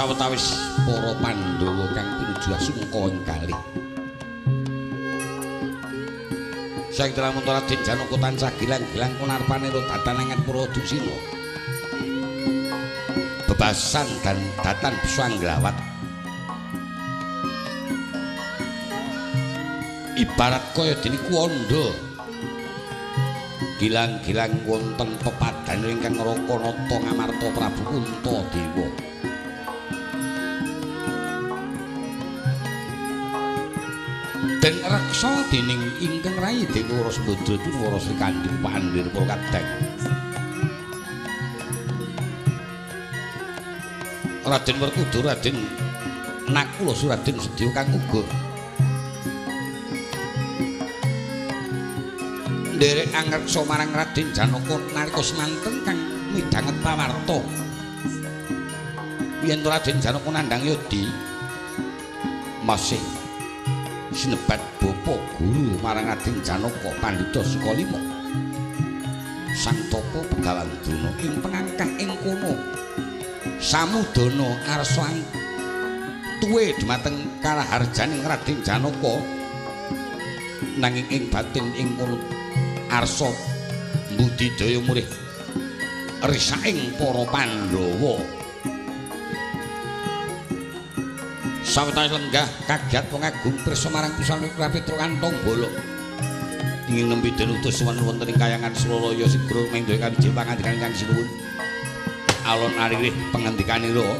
Sawetawis para Pandhawa kang pinuju asungka ing kalih. Saking lamun Raden Janaka tansah gilang-gilang kunarpane datan anget pura Dusina. Bebasan dan datan bisa nglawat. Ibarat kaya dene kuwanda. Gilang-gilang wonten pepadan ingkang ngraka nata Ngamarta Prabu Puntadewa. Den reksa dening ingkang rayi Dewi Wara Sembadra Wara Srikandhi Pandhir para kadang. Raden Werkudara, Raden Nakula, Suraden Sedya kang uga nderek angreksa marang Raden Janaka nalika semanten kang midhanget pawarta. Yen Raden Janaka nandhang yodi masih sinebat bapa guru marang Raden Janaka Pandhita Sukalima Sang Tapa Begawan Drona ing pengangkah ing kono samudana arsa tuwe dumateng karaharjaning Raden Janaka nanging ing batin ing kono arsa mbudidaya murih risaing para Pandhawa. Sawetawis lenggah kagiat wong agung prisa marang pisan Petruk kantong bolong. Ingin nembe den utus wonten ing kayangan Suralaya sigra mendha kawijil pangandikan ingkang sinuwun. Alon aririh pangandikanira.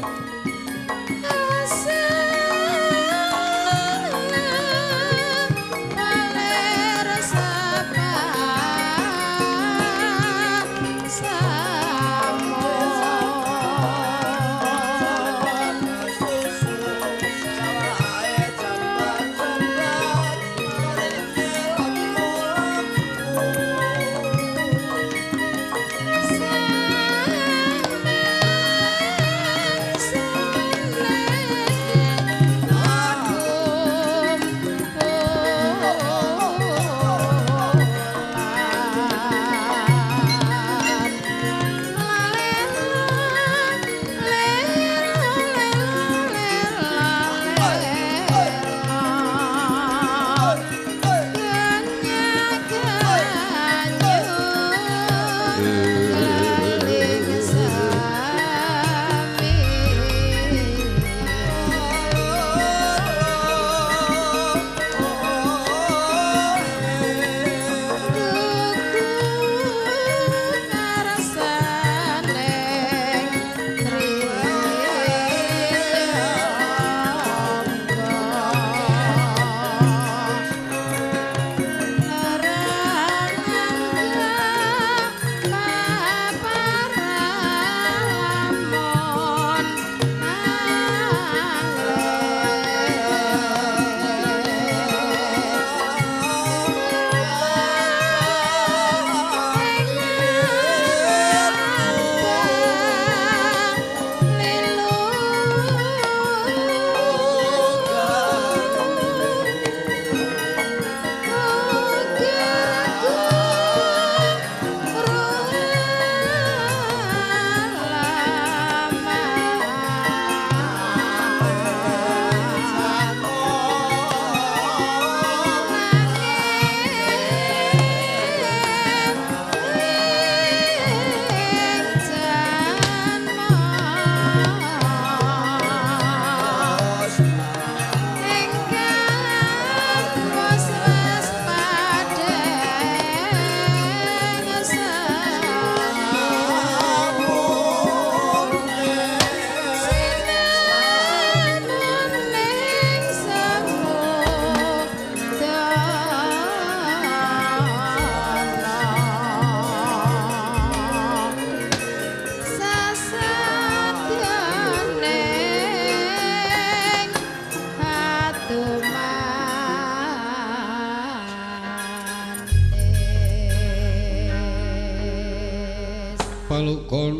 Palukon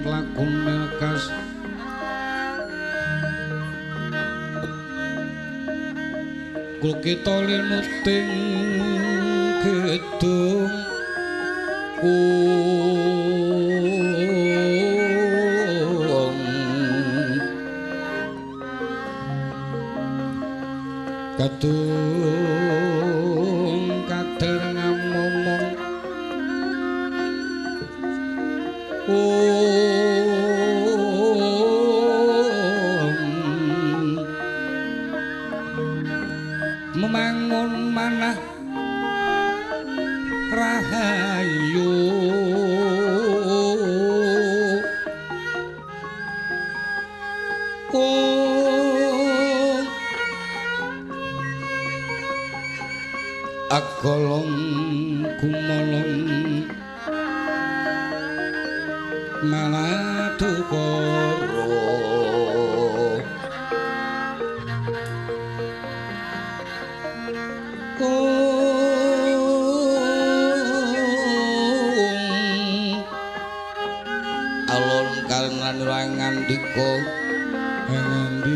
lakon melkas kita linuting gedung kung. Kadung kader ngamomong memangun manah rahayu agolong kumolong maladukara alon karengan ngandika ngandika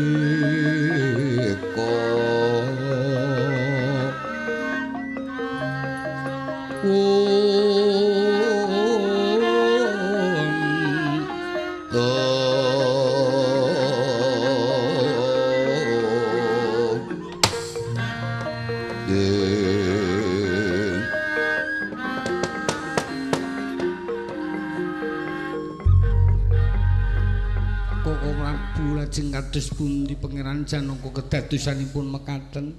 Koko Prabu lajeng kados pundi Pangeran Janaka kedadosanipun mekaten?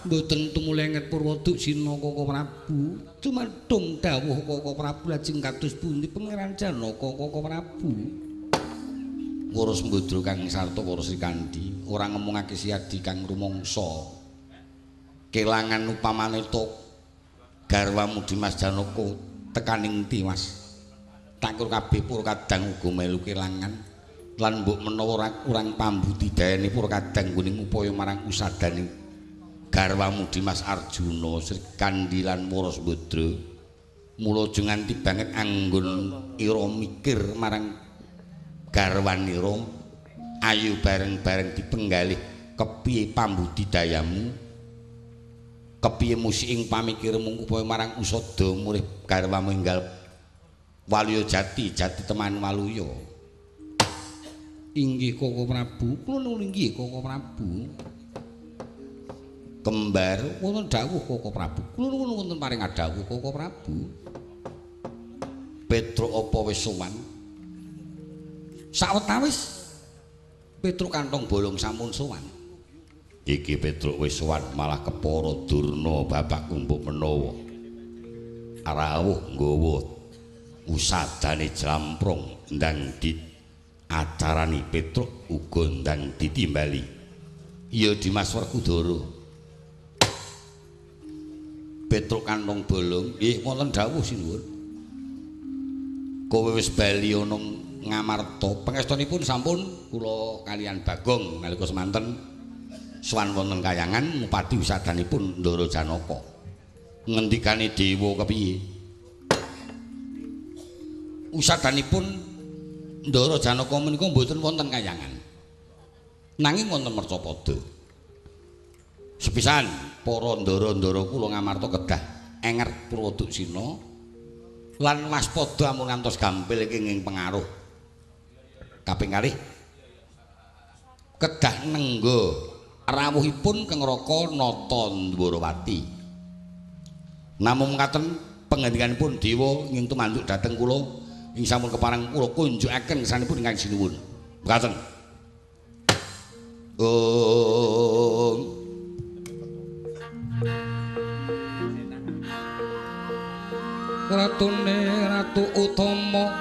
Mboten tumulenget Purwaduksina Koko Prabu, cumantung dawuh Koko Prabu lajeng kados pundi Pangeran Janaka Koko Prabu? Wara Sembadra kang sarta para Srikandhi ora ngemungake siadi kang rumangsa kelangan upamane to garwamu Dimas Janaka tekaning tiwas. Takur kabeh para kadang uga melu kelangan lan mbok menawa ora kurang pambudidayane para kadang nggone ngupaya marang usadane garwamu Dimas Arjuna Srikandhi lan Wara Sembadra. Mula aja nganti banget anggon ira mikir marang garwanira, ayo bareng-bareng dipenggalih kepiye pambudidayamu, kepiye musik ing pamikirmu upaya marang usada murih garwamu enggal Waluya jati, jati teman waluya. Inggih Koko Prabu, kula nuwun inggih Koko Prabu. Kembar wonten dawuh Koko Prabu. Kula nuwun wonten paring dawuh Koko Prabu. Petruk apa wis sowan? Sawetawis Petruk kantong bolong sampun sowan. Iki Petruk wis sowan malah kepara Durna bapakku mbok menawa rawuh nggawa usadane jlamprong ndang di acarani Petruk uga ndang ditimbali. Iya Dimas Werkudara. Petruk kantong bolong, nggih wonten dawuh sinuwun. Kowe wis bali ana Ngamarta, pangestunipun sampun kula kalian Bagong nalika semanten sowan wonten kayangan ngupati usadanipun Ndara Janaka. Ngendikane dewa kepiye? Usadanipun Ndara Janaka menika mboten wonten kayangan. Nanging wonten mercapada. Sepisan para ndara-ndara kula Ngamarta kedah enger Purwaduksina lan waspada amun ngantos gampil ing pengaruh. Kaping kalih kedah nengga rawuhipun Kang Raka Nata Ndwarawati. Namung mekaten pangandikanipun dewa ing tumanduk dhateng kula ing sampun kepareng kula kunjukaken kesanipun ingkang sinuwun. Mekaten. Om Ratune Ratu Utama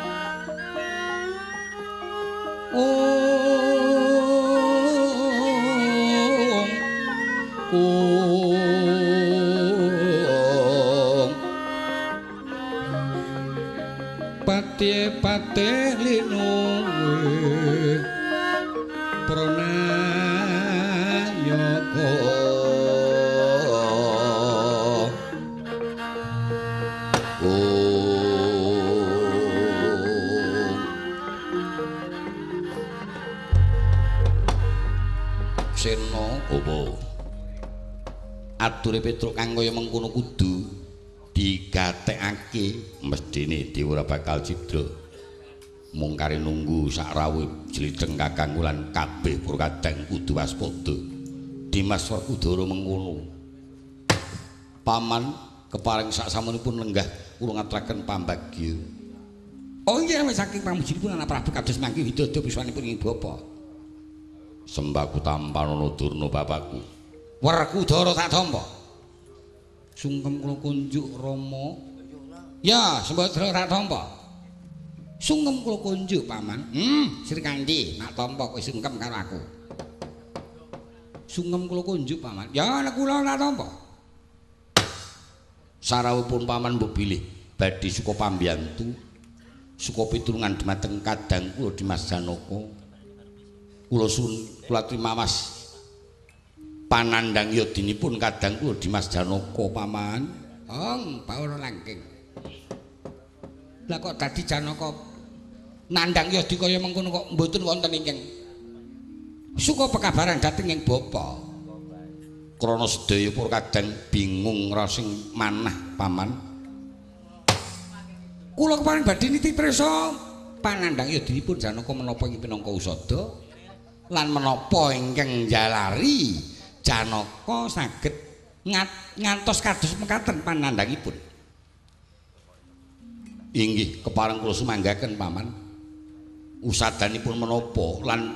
Om Om Pati pati linuwe pranayaka Om Sena apa ature Petruk kang kaya mengkono kudu digatekake mesthine dhewe ora bakal cidra mung kari nunggu sak rawuh jlidheng kakangku lan kabeh para kadang kudu waspada. Dimas Werkudara mengkono. Paman keparing sak samunipun lenggah kula ngaturaken pambagya. Oh iya wis saking pamujipun anak Prabu kados mangke widodo piswanipun ing bapa. Sembahku tampanana Durna bapakku. Werkudara tak tampa. Sungkem kula kunjuk Rama. Ya, sembadra tak tampa. Sungkem kula kunjuk paman. Srikandi, nak tampa kowe sungkem karo aku. Sungkem kula kunjuk paman. Ya, nek kula tak tampa. Sarawuhipun paman mbok bilih badhe suka pambiyantu, suka pitulungan dumateng kadang kula Dimas Janaka. Kula suwun kula trimawas panandhang yodinipun kadang kula Dimas Janaka paman. Ong, bawana langking. Lah kok dadi Janaka nandhang yodi kaya mengkono kok mboten wonten ingkang suka pekabaran dhateng ing bapa. Krana sedaya para kadang bingung rasing manah paman. Kula keparing badhe niti prisa panandhang yodinipun Janaka menapa ing pinangka usada lan menapa ingkang njalari Janaka saged ngantos kados mekaten panandhangipun. Inggih kepareng kula sumanggaken paman. Usadanipun menapa lan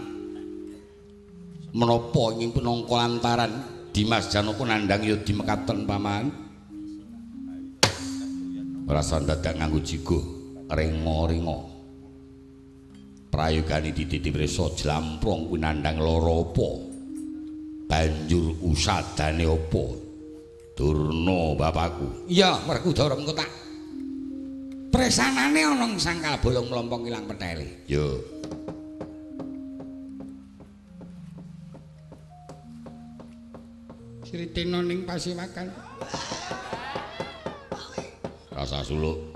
menapa ing pinangka lantaran Dimas Janaka nandhang yodi mekaten paman. Rasa dadak nganggo jigo renga-renga. Prayogane dititi prisa jlamprong kuwi nandhang lara apa? Banjur usadane apa? Durna bapakku. Iya, Werkudara mengko tak presanane ana ing sangkal bolong mlompong ilang petele. Yo. Sritina ning pasiwakan. Rasa suluk.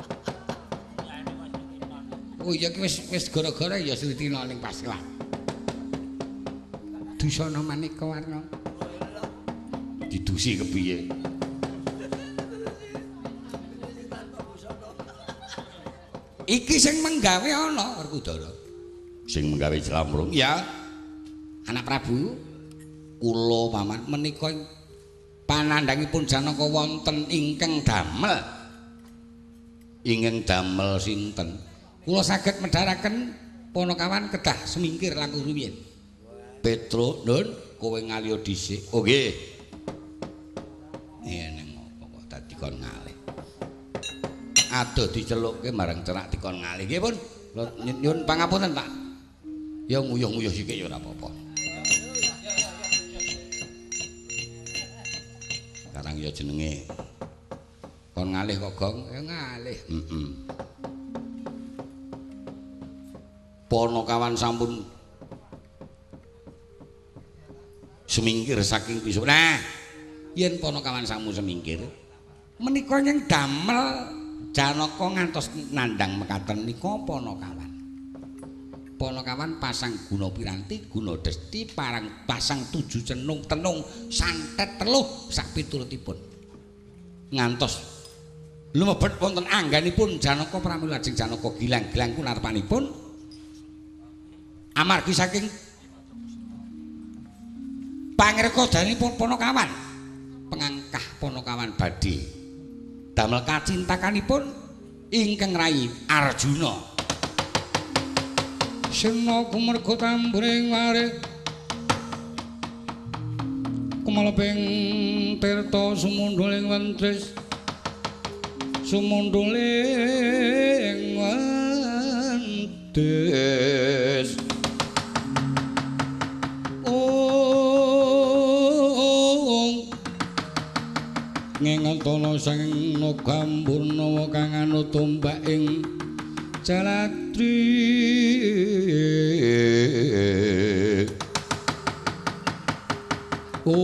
Oh iya ki wis gara-gara ya Sritina ning pasiwakan. Dusana maneka warna. Didusi kepiye? Iki sing menggawe ana Werkudara. Sing menggawe jlamprung? Ya. Anak Prabu kula paman menika panandhangipun Janaka wonten ingkang damel. Ingkang damel sinten? Kula saged medharaken Panakawan kedah semingkir langkung rumiyin. Petro, Nun, kowe ngaliya dhisik. Oh nggih. Iya nang apa kok dadi kon ngalih. Aduh dicelukke marang cerak dikon ngalih. Nggih pun, nyuwun pangapunten, Pak. Ya nguyuh-nguyuh sithik ya ora apa-apa. Sekarang ya jenenge kon ngalih kok gong, ya ngalih. Heeh. Panakawan sampun semingkir saking pisu. Nah, yen Panakawan sampun semingkir, menika yang damel Janaka ngantos nandhang mekaten nika Panakawan. Panakawan pasang guna piranti, guna desti, parang pasang tujuh cenung tenung santet teluh sak piturutipun. Ngantos lumebet wonten angganipun Janaka pramila lajeng Janaka gilang-gilang kunarpanipun amargi saking pangrekodanipun Panakawan, pengangkah Panakawan badhe damel kacintakanipun ingkang rayi Arjuna. Sena kumerga tamburing warik kumalebing tirta sumundhuling wentris sumundhuling wentris. Ngentono sang nogamburna kang anut tombak ing jaladri. Ong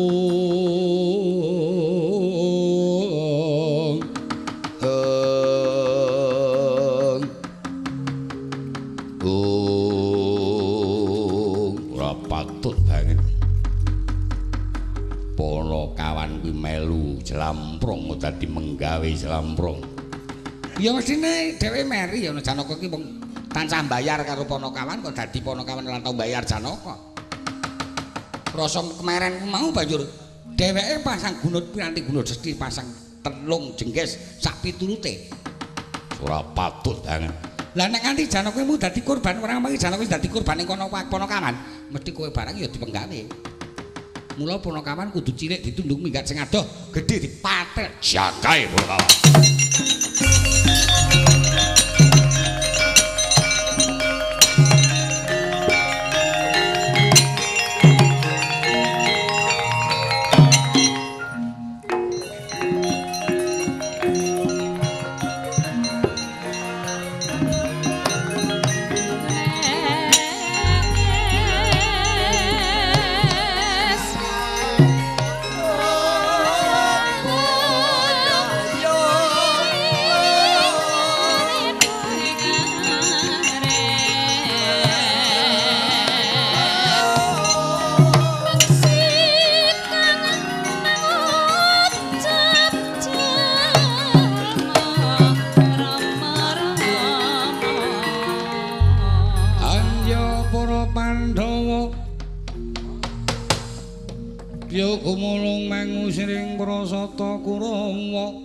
ong ong ora patut banget Panakawan kuwi melu jlamprong dadi menggawe jlamprong. Ya mestine dhewe meri ya Janaka ki wong tansah mbayar karo Panakawan kok dadi Panakawan ora tau mbayar Janaka. Rasa kemeren mau banjur dheweke pasang gunut piranti gunut sesti pasang telung jengges sak piturute. Ora patut banget. Lah nek nganti Janaka mu dadi korban ora mung Janaka wis dadi korban ing kono Panakawan, mesti kowe barang ya dipenggawe. Mula Panakawan kudu cilik ditundung minggat sing adoh, gedhe dipatel. Jagae Panakawan. Gumulung mangusiring prasata Kurawa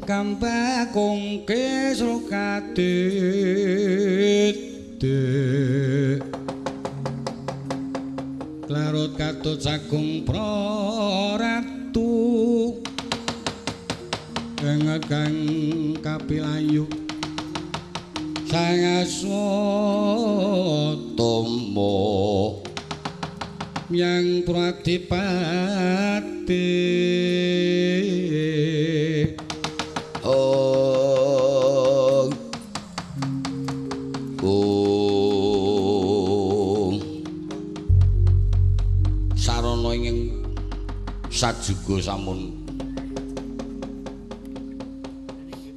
kambakung kesrukadit klarut katut sagung praratu enget kang kapilayu sang aswatama yang pradipati. Oh, oh. Sarana ing sajuga sampun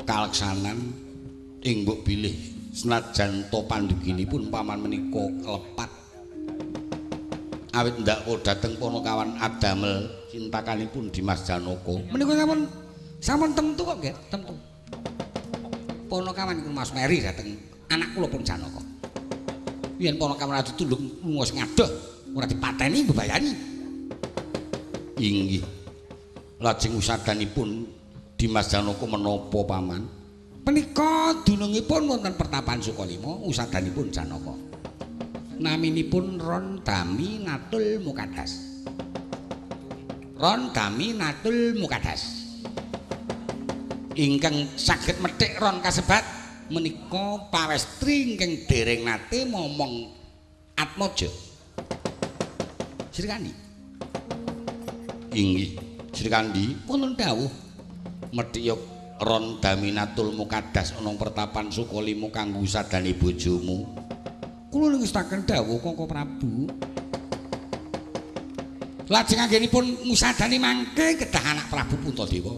kaleksanan ing mbok bilih senajan to panduginipun paman menika kelepat awit ndakwa dhateng Panakawan adamel cintakanipun Dimas Janaka. Menika sampun tentu kok nggih, tentu. Panakawan iku Mas Meri dhateng anak kula pun Janaka. Yen Panakawan ora ditundung lunga sing adoh, ora dipateni mbebayani. Inggih. Lajeng usadanipun Dimas Janaka menapa paman? Menika dunungipun wonten pertapan Sukalima usadanipun Janaka. Naminipun Ron Dami Natul Mukadas. Ron Dami Natul Mukadas. Ingkang saged methik ron kasebat menika pawestri ingkang dereng nate momong Atmaja. Srikandi. Inggih, Srikandi wonten dawuh methik Ron Dami Natul Mukadas ana pertapan Sukalima kanggo usadane bojomu. Kula ngestaken dawuh Koko Prabu. Lajeng anggenipun ngusadani mangke kedah anak Prabu Puntadewa.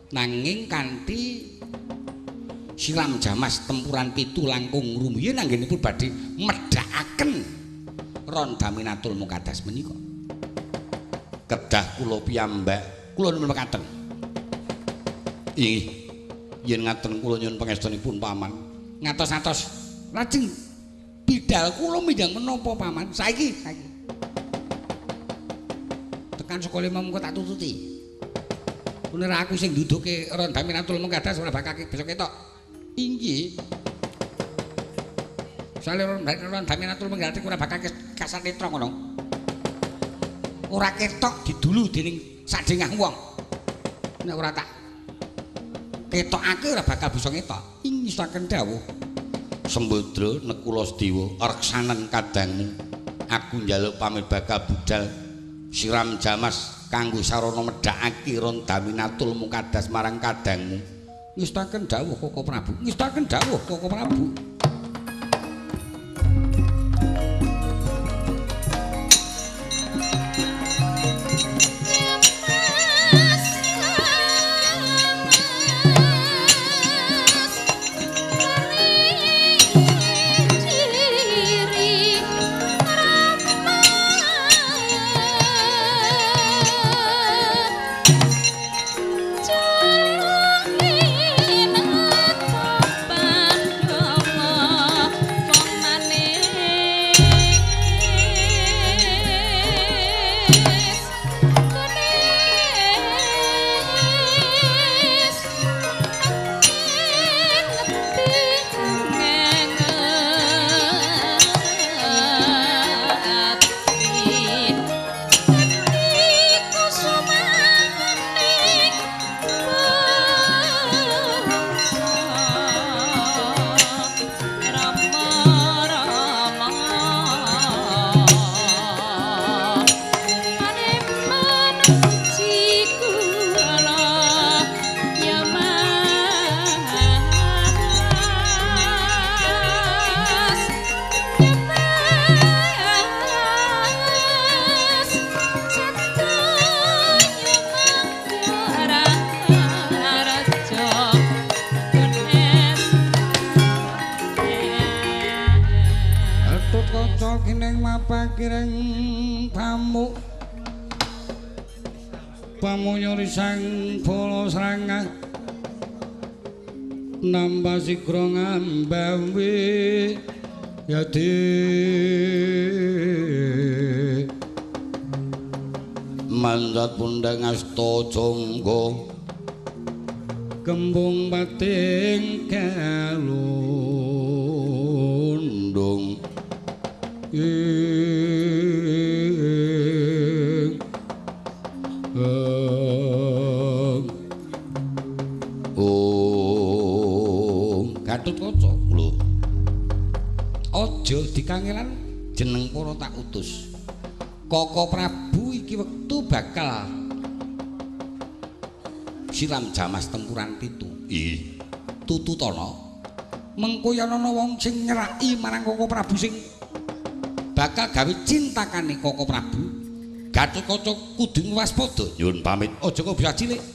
Nanging kanthi siram jamas tempuran pitu langkung rumiyin anggenipun badhe medhakaken Ron Daminatul Mukadas menika. Kedah kula piyambak, kula nyuwun mekaten. Inggih, yen ngaten kula nyuwun pangestunipun paman. Ngatos-atos lajeng bidal kula mindhang menapa paman? Saiki, saiki. Tekan Sukalima mengko tak tututi. Ora aku sing nduduke Ron Daminatul Mukadas ora bakal besok ketok. Inggih. Sale Ron Daminatul Mukadas ora bakal kasat netra ngono. Ora ketok didulu dening sadengah wong. Nek ora tak ketokake ora bakal bisa ngetok. Inggih saken dawuh. Sembadra Nekula Sedewa reksanen kadangmu. Aku njaluk pamit bakal budal siram jamas kanggo sarana medhakake Ron Daminatul Mukadas marang kadangmu. Ngestaken dawuh Koko Prabu. Ngestaken dawuh Koko Prabu. Pandhawa Gatotkaca kining mapakiring pamuk pamunya risang bala srangah nambah sigra ngambawi yadi mandat pundhang asta jangga kembung pating kalundung ing Gatotkaca lho aja dikangelan jeneng para tak utus Koko Prabu iki wektu bakal siram jamas tempuran pitu. Ih, tututana mengko yen ana wong sing nyeraki marang Koko Prabu sing bakal gawe cintakane Koko Prabu, Gatotkaca kudu waspada. Nyuwun pamit, aja kok bisa cilik.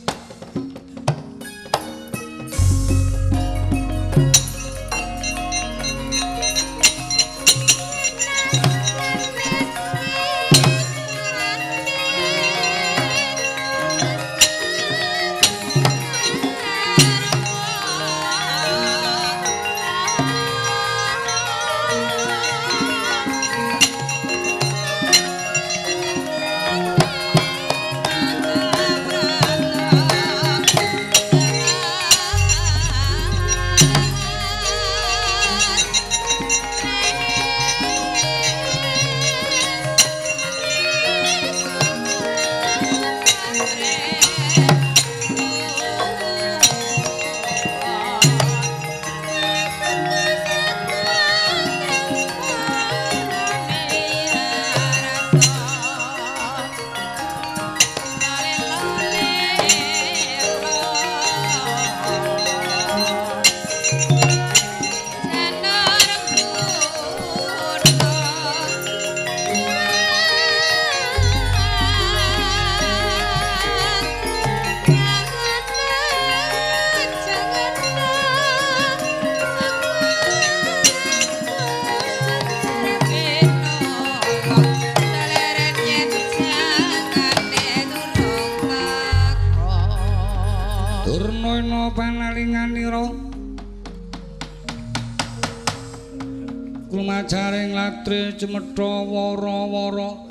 Krumajaring latri cemedha wara-wara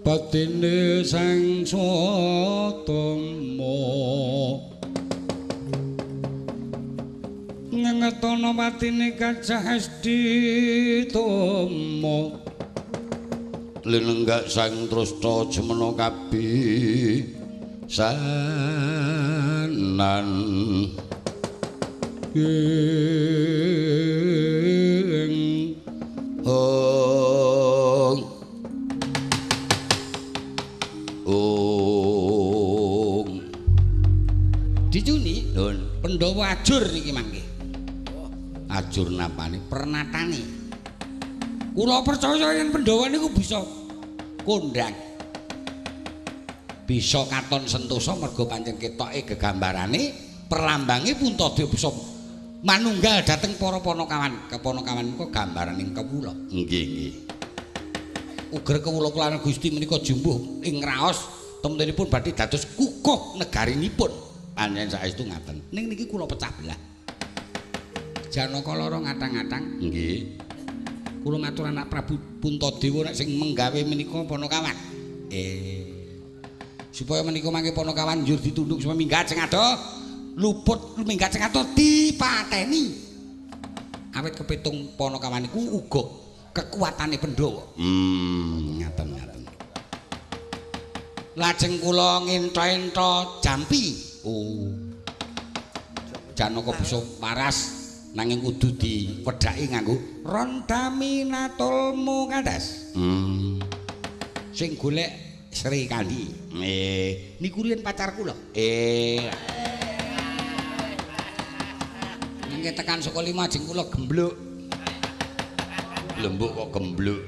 batine sang Satama ngengetana patine gajah esti tama linenggak sang Trasta jemena kabi sanan ing ong ong dicuni lho Pandhawa ajur niki mangke ajur napane pernatane kula percaya yen Pandhawa niku bisa kondhang bisa katon sentosa mergo pancen ketoke gegambarane perlambange Puntadewa bisa manunggal dhateng para panakawan. Kepanakawan menika gambaraning kawula. Nggih, nggih. Uger kawula kula Gusti menika jumbuh ing raos temtenipun badhe dados kukuh negarinipun. Pancen saestu ngaten. Ning niki kula pecah belah. Janaka lara ngatang-atang. Nggih. Kula matur anak Prabu Puntadewa nek sing menggawe menika panakawan. Supaya menika mangke panakawan njur ditunduk supaya minggat sing adoh. Luput minggat sing adoh dipateni. Awit kepitung panakawan iku uga kekuatane Pandhawa. Ngaten-ngaten. Lajeng kula ngentha-entha jampi. Oh. Janaka bisa waras nanging kudu diwedhaki nganggo rondaminatul muqaddas. Sing golek Sri Kandi. Niku riyen pacar kula. Nggih tekan saka 5 ajeng kula gembluk. Lembuk kok gembluk.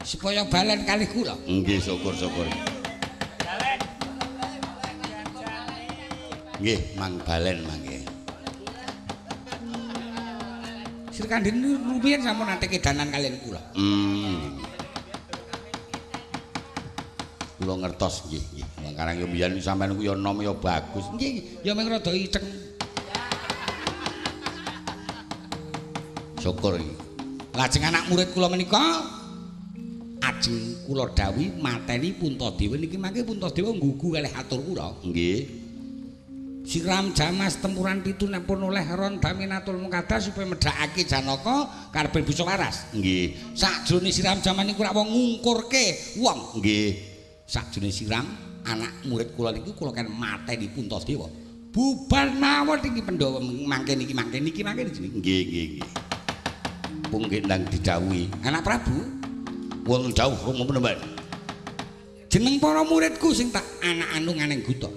Supaya balen kalih kula. Nggih, syukur-syukur. Nggih, mang balen mangke. Srikandhi rumiyin sampun nate kedanan kaliyan kula. Kula ngertos nggih nggih. Karang yo biyen sampean ku yo nom yo bagus. Nggih, ya mung rada iceng. Syukur iki. Lajeng anak murid kula menika ajeng kula dawuhi mateni Puntadewa niki mangke Puntadewa nggugu kalih atur kula. Nggih. Siram Jamas tempuran pitu pun oleh Ron Daminatul Mukadas supaya medhakake Janaka karepe bisa waras. Nggih. Sakjroning Siram Jamas niku rak wong ngungkurke wong. Nggih. Sakjroning Siram anak murid kula niku kula kan mateni Puntadewa. Bubar mawon iki Pandhawa mangke niki mangke niki mangke niki. Nggih nggih nggih. Pun ndang didhawuhi anak Prabu wonten dawuh Rama Penemban. Jeneng para muridku sing tak anak anu nganeng guta.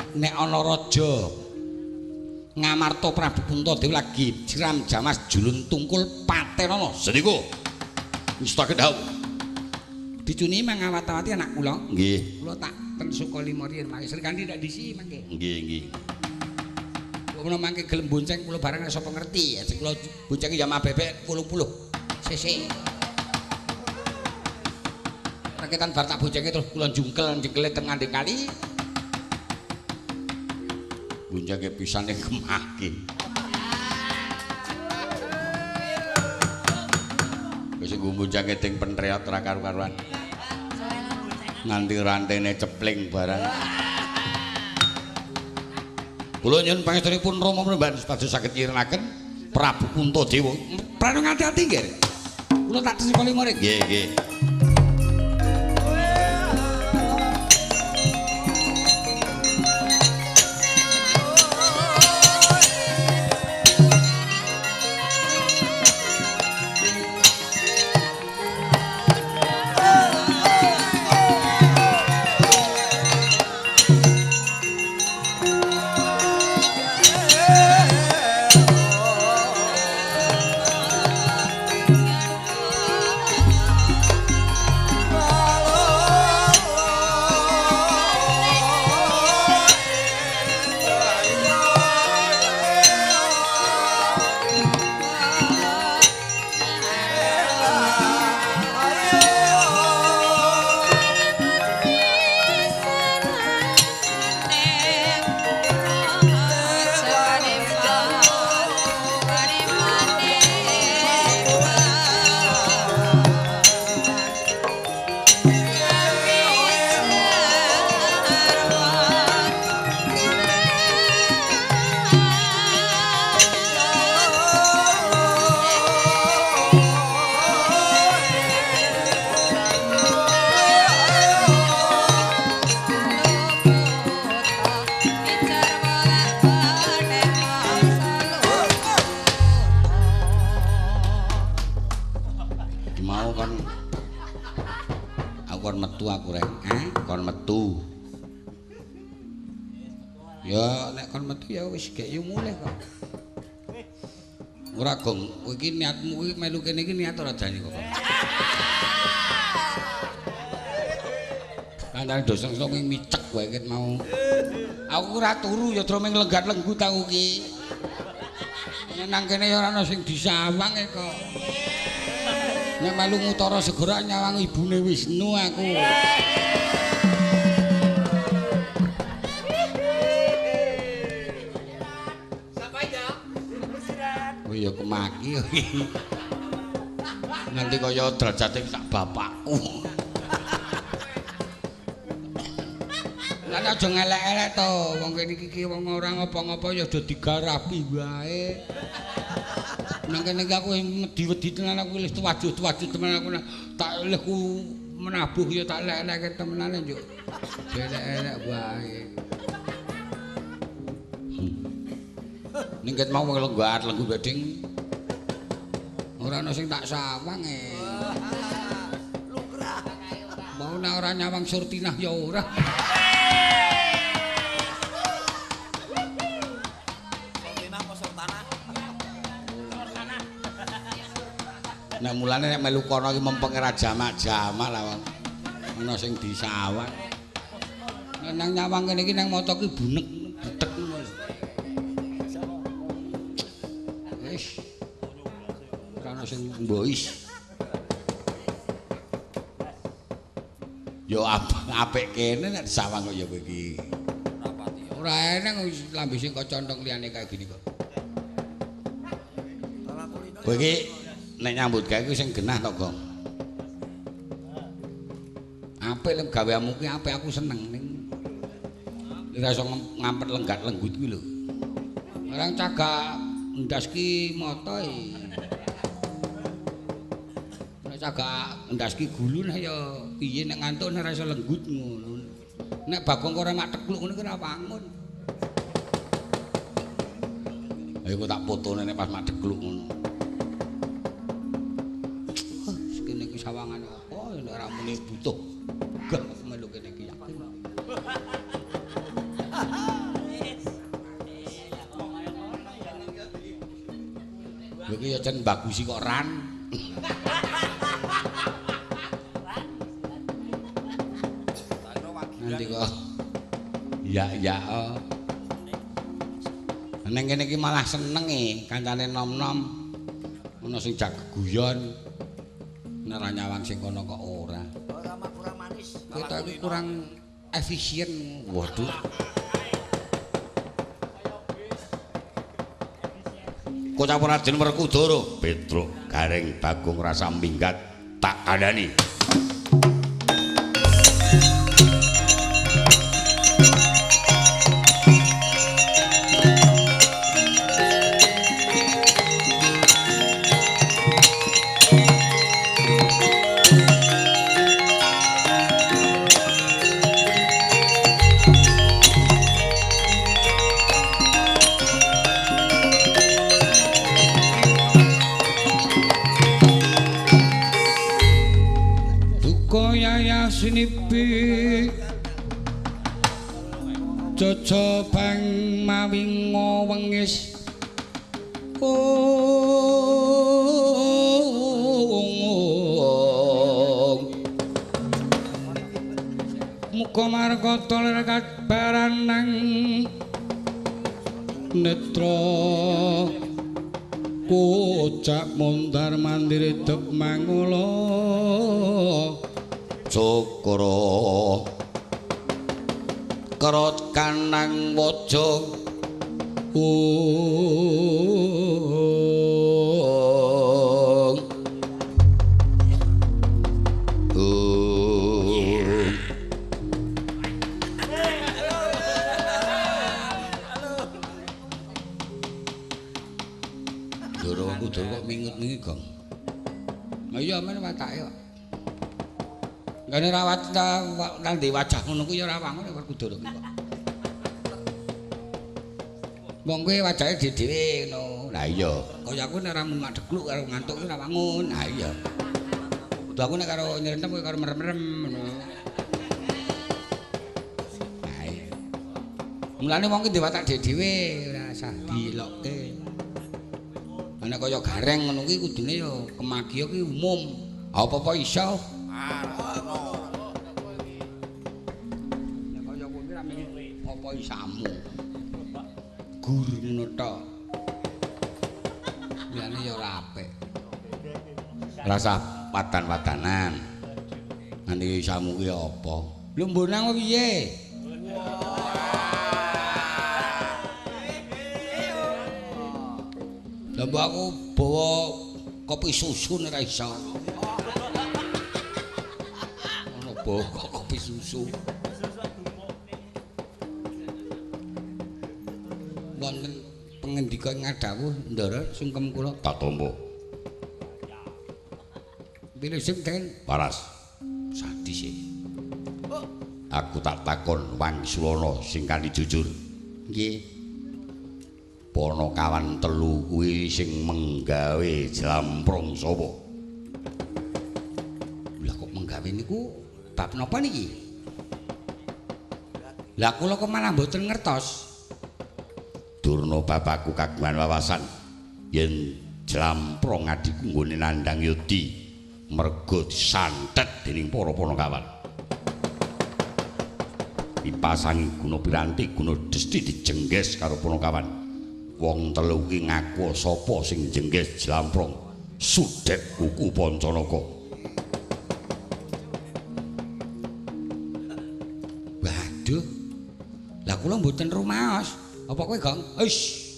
Nek ana raja Ngamarta Prabu Puntadewa lagi Siram Jamas julun tungkul patenana. Seniku wis tak dawuh. Dicuni mangawat-awati anak kula. Nggih. Kula tak ten Sukalima riyin mangke Srikandhi ndak disi mangke. Nggih nggih. Kok menawa mangke gelem bonceng kula bareng sapa ngerti. Ajeng kula bonceng Yamaha bebek 80 cc. Raketan bar tak boncenge terus kula jungkel jengkele teng ngandhing kali. Boncenge pisane kemaki. Wis nggo boncenge teng pentreot ora karu-karuan. Nganti rantene cepling barang. Kula nyuwun pangestunipun Rama Penemban supados saged nyirenaken Prabu Puntadewa. Pranu ngati-ati nggih. Kula tak tesikoli murid. Nggih, nggih. Ora gong, kowe iki niatmu kuwi melu kene iki niat ora jane kok. Kancane doseng sok micek wae ket mau. Aku ora turu ya tro ming lenggat-lenggut aku ki. Nang kene ya ora ana sing disawang e kok. Nek melu ngutara segara nyawang ibune Wisnu aku. Ya kemaki nanti kaya derajate sak bapakku. Lah aja ngelek-elek to, wong kene iki wong ora ngopo-ngopo ya aja digarapi wae. Nang kene iki aku wedi-wedi tenan aku wis tuwajuh-tuwajuh tenan aku tak lehku menabuh ya tak lek-leke temenane njuk. Elek-elek wae. Ning ket mau lenggat lenggu beding ora ana sing tak sawang e. Lukrah. Mau nek ora nyawang Surtinah ya ora. Surtinah apa Surtanah? Surtanah. Nek mulane nek melu kono iki mempeng ora jamak-jamak lah wong. Ana sing disawang. Nek nang nyawang kene iki nang mata ki bunek butek. Wis. Ora ana sing mbois. Ya apik kene nek disawang kok ya kowe iki. Ora eneng lambe sing kok contong liyane kaya gini kok. Kowe iki nek nyambut gawe kuwi sing genah to, Gong. Apik lek gaweanmu kuwi apik, aku seneng ning ora iso ngampet lenggat-lenggut kuwi lho. Orang cagak endas ki mata e. Nek cagak endas ki gulu nah ya piye nek ngantuk ora iso lenggut ngono. Nek Bagong ora mak tekluk ngono ki ora wangun. Ayo kok tak fotone nek pas mak tekluk ngono. Sekene iki sawangan apa nek ora muni butuh. Gah melu kene iki yakin. Lha iki ya jen bagusi kok ran. Nanti kok ya ya. Neng kene iki malah seneng e kancane nom-nom. Ono sing jak geguyon. Nek ora nyawang sing kono kok ora. Ora kurang manis. Kita iki kurang efisien. Waduh. Kocap Raden Werkudara, Petruk Gareng Bagong rasa minggat tak kandhani. Sinipi jojo bang mawi ngowengis muka marga toler kabaranang netra kocak mondar mandiri dep mangula Cakra kerot kanang waja ung ung Ndoro kudu kok mingut-mingi Gong. Iya men watake kok. Ngene rawat nang wajah ngono kuwi ya ora wangun Werkudara kuwi kok. Wong kuwi wajahe dhewe ngono. Lah iya, kaya aku nek ora mun madegluk karo ngantuk kuwi ora wangun. Lah iya. Kudu aku nek karo nyrentem kuwi karo merem-merem ngono. Lah iya. Mulane wong ki ndek watak dhewe ora usah dilokke. Nek kaya Gareng ngono kuwi kudune ya kemagiya kuwi umum. Apa-apa iso. Nek kaya kowe ra mikir apa isamu. Gur ngono tok. Liyane ya ora apik. Rasa padan-padanan. Nanti isamu kuwi apa? Lho mbonang piye? Lah mbok aku bawa kopi susu nek ora iso. Ono bawa kopi susu. Wonten pengendika ngadhawuh Ndara sungkem kula tak tampa. Pilih sing Den Paras. Sadis e. Aku tak takon Wangsulana sing kanthi jujur. Nggih. Panakawan telu kuwi sing menggawe jlamprong sapa? Lah kok menggawe niku bab napa niki? Lah kula kok malah mboten ngertos. Durna bapakku kagungan wawasan yen jlamprong adhiku nggone nandhang yudi merga disantet dening para panakawan. Dipasangi guna piranti guna desti dijengges karo panakawan. Wong telu ki ngaku sapa sing jengges jlamprong Sudet kuku Pancanaka. Waduh. Lah kula mboten rumaos. Apa kowe, Gong? Wis.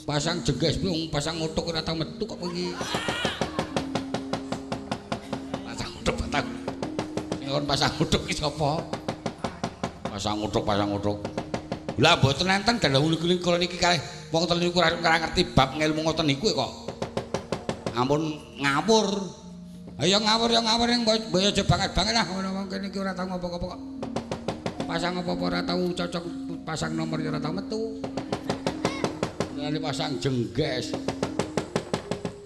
Pasang jengges wong pasang utuk ora tau metu kok kowe iki. Pasang utuk pasang. Sing kon pasang utuk ki sapa? Pasang utuk pasang utuk. Lah mboten enten dalem kula niki kalih wong telu niku ora ngerti bab ngelmu ngoten niku kok. Ampun ngawur. Ayo ngawur ya ngawur ning mbok aja banget-banget lah ngono wong kene iki ora tau ngopo-ngopo kok. Pasang apa-apa ora tau cocok, pasang nomor ya ora tau metu. Lha pasang jengges.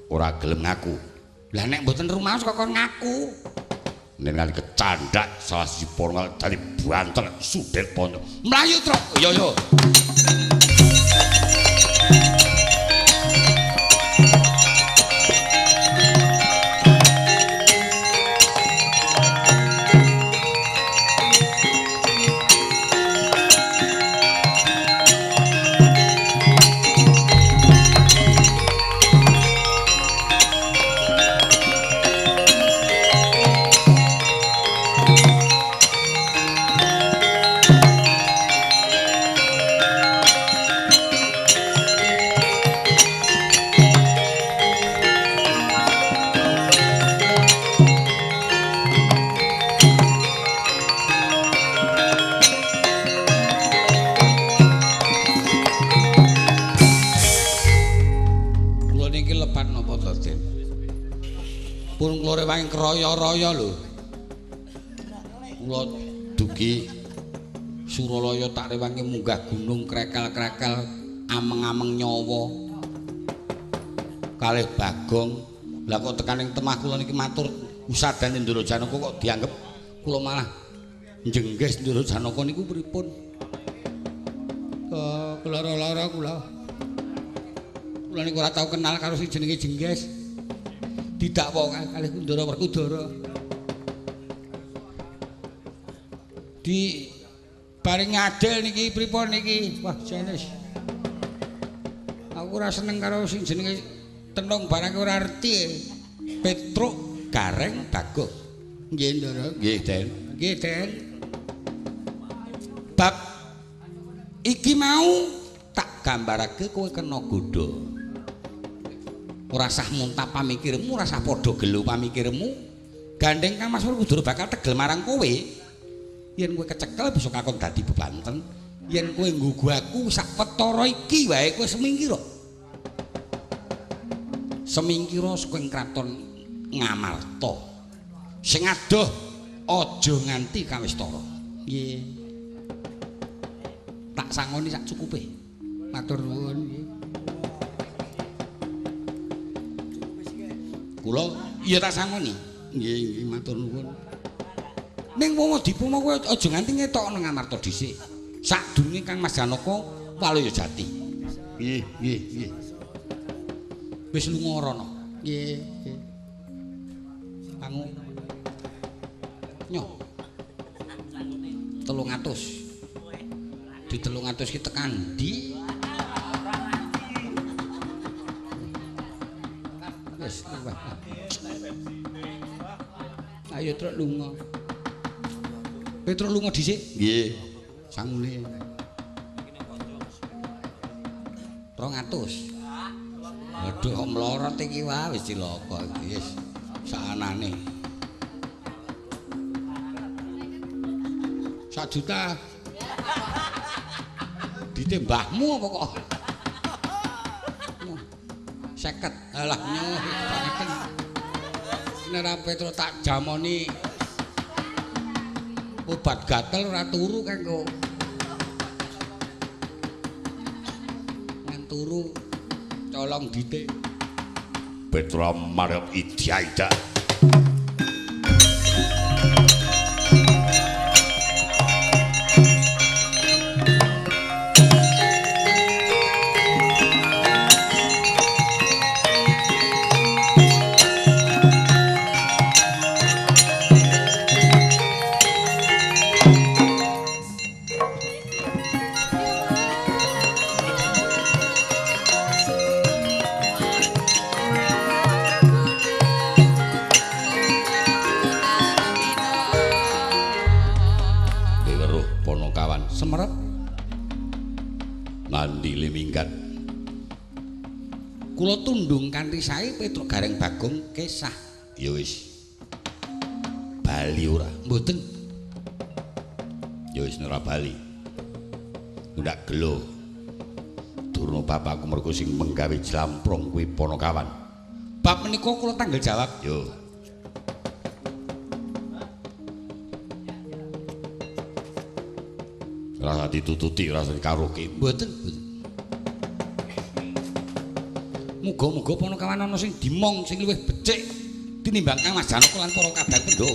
Ora gelem ngaku. Lah nek mboten rumaos kok kon ngaku. Nek kali kecandak salah siji porngal dari banter Sudet Ponco. Mlayu, Truk. Yo yo. Kroyo-royo lho. Kula dugi Suralaya tak rewangi munggah gunung krekel-krekel ameng-ameng nyawa. Kalih Bagong. Lah kok tekan ing temah kula niki matur usadane Ndara Janaka kok dianggep kula malah njengges Ndara Janaka niku pripun? Kok lara-lara kula. Kula niku ora tau kenal karo sing jenenge Jengges. Didakwa kalih Kundara Werkudara. Di bareng ngadil niki pripun niki? Wah, jenis. Aku ora seneng karo sing jenenge tenung barang ora ngerti. Petruk Gareng Bagong. Nggih, Ndara. Nggih, Den. Nggih, Den. Bab iki mau tak gambarake kowe kena godha. Ora sah muntah pamikirmu, ora sah padha gelo pamikirmu. Gandeng Kang Mas Werkudara bakal tegel marang kowe. Yen kowe kecekel bisa kakon dadi bebanten. Yen kowe nggugu aku sak petara iki wae kowe semingkira. Semingkira saka ing kraton Ngamarta. Sing adoh aja nganti kawistara. Nggih. Tak sangoni sak cukupe. Matur nuwun nggih. Kula iya tak sangoni. Nggih, nggih matur nuwun. Ning wong dipuma kowe aja nganti ngetokno Ngamarta dhisik. Sadurunge Kang Mas Janaka Waluya Jati. Nggih, nggih, nggih. Wis lunga rono. Nggih, nggih. Pangu. Nyoh. 300. Di 300 ki tekan ndi? Wis, ayo Truk lunga. Petruk lunga dhisik? Nggih. Sangune. 200. Waduh kok mlorot iki wae wis cilaka iki wis saanane. 1 juta. Ditembahmu apa kok? 50. Alah nyoh banget. Nek Petro tak jamoni obat gatel ora turu kanggo. Ngan turu colong ditik. Petro marep idya-ida. Kula tundung kanthi sae Petruk Gareng Bagong kesah. Ya wis. Bali ora? Mboten. Ya wis ora bali. Ndak gelo. Durna bapakku mergo sing menggawe jlamprong kuwi Panakawan. Bab menika kula tanggal jawab. Yo. Rasa ditututi, rasa dikaroke. Mboten, mboten. Muga-muga Panakawan ana sing dimong sing luwih becik tinimbang Kang Mas Janaka lan para kadang Pandhawa.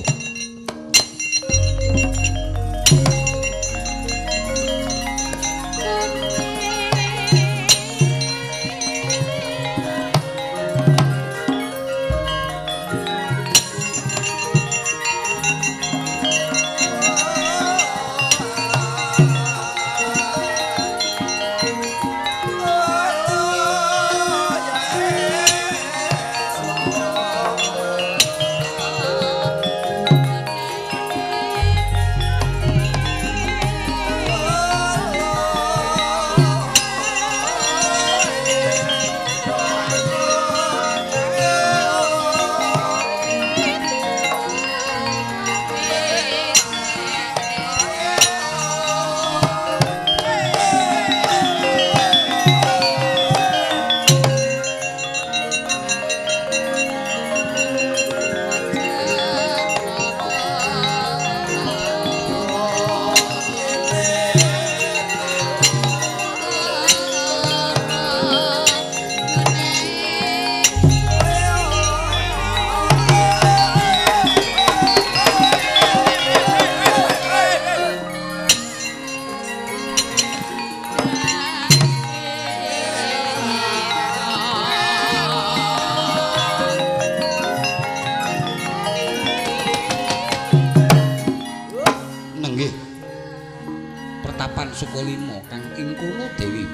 Sukalima kang ing kono Dewi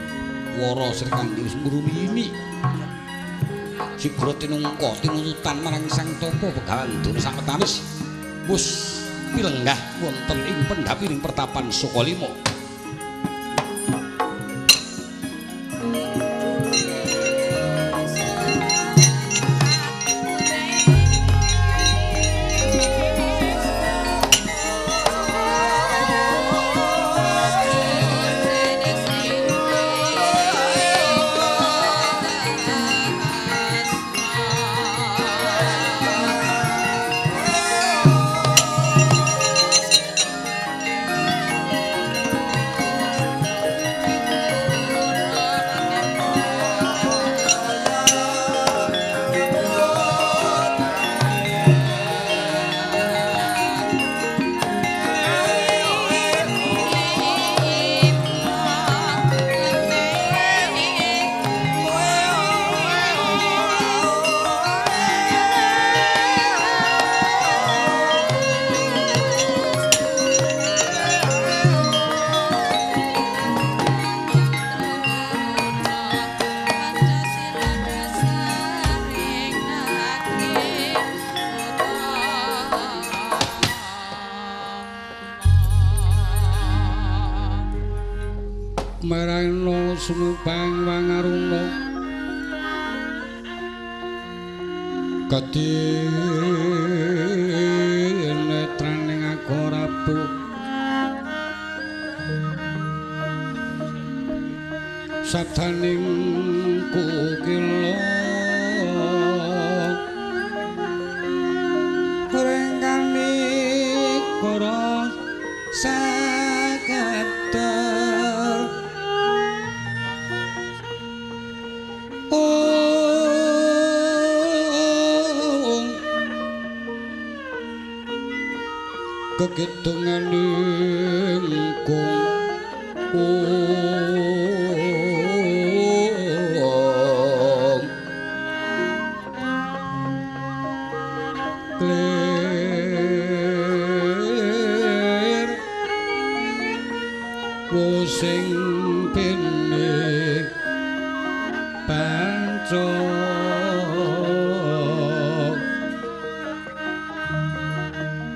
Wara Srikandhi wis ngrumiyini sigra tinungka tinututan marang Sang Tapa Begawan Durna sawetawis wis pilenggah wonten ing pendhapining pertapan Sukalima. Marana sumubang wangaruna kadinetraning agorabu sabdaning kukila rengkani kara saketer. Kekitunganing kung klir wosing pene pancok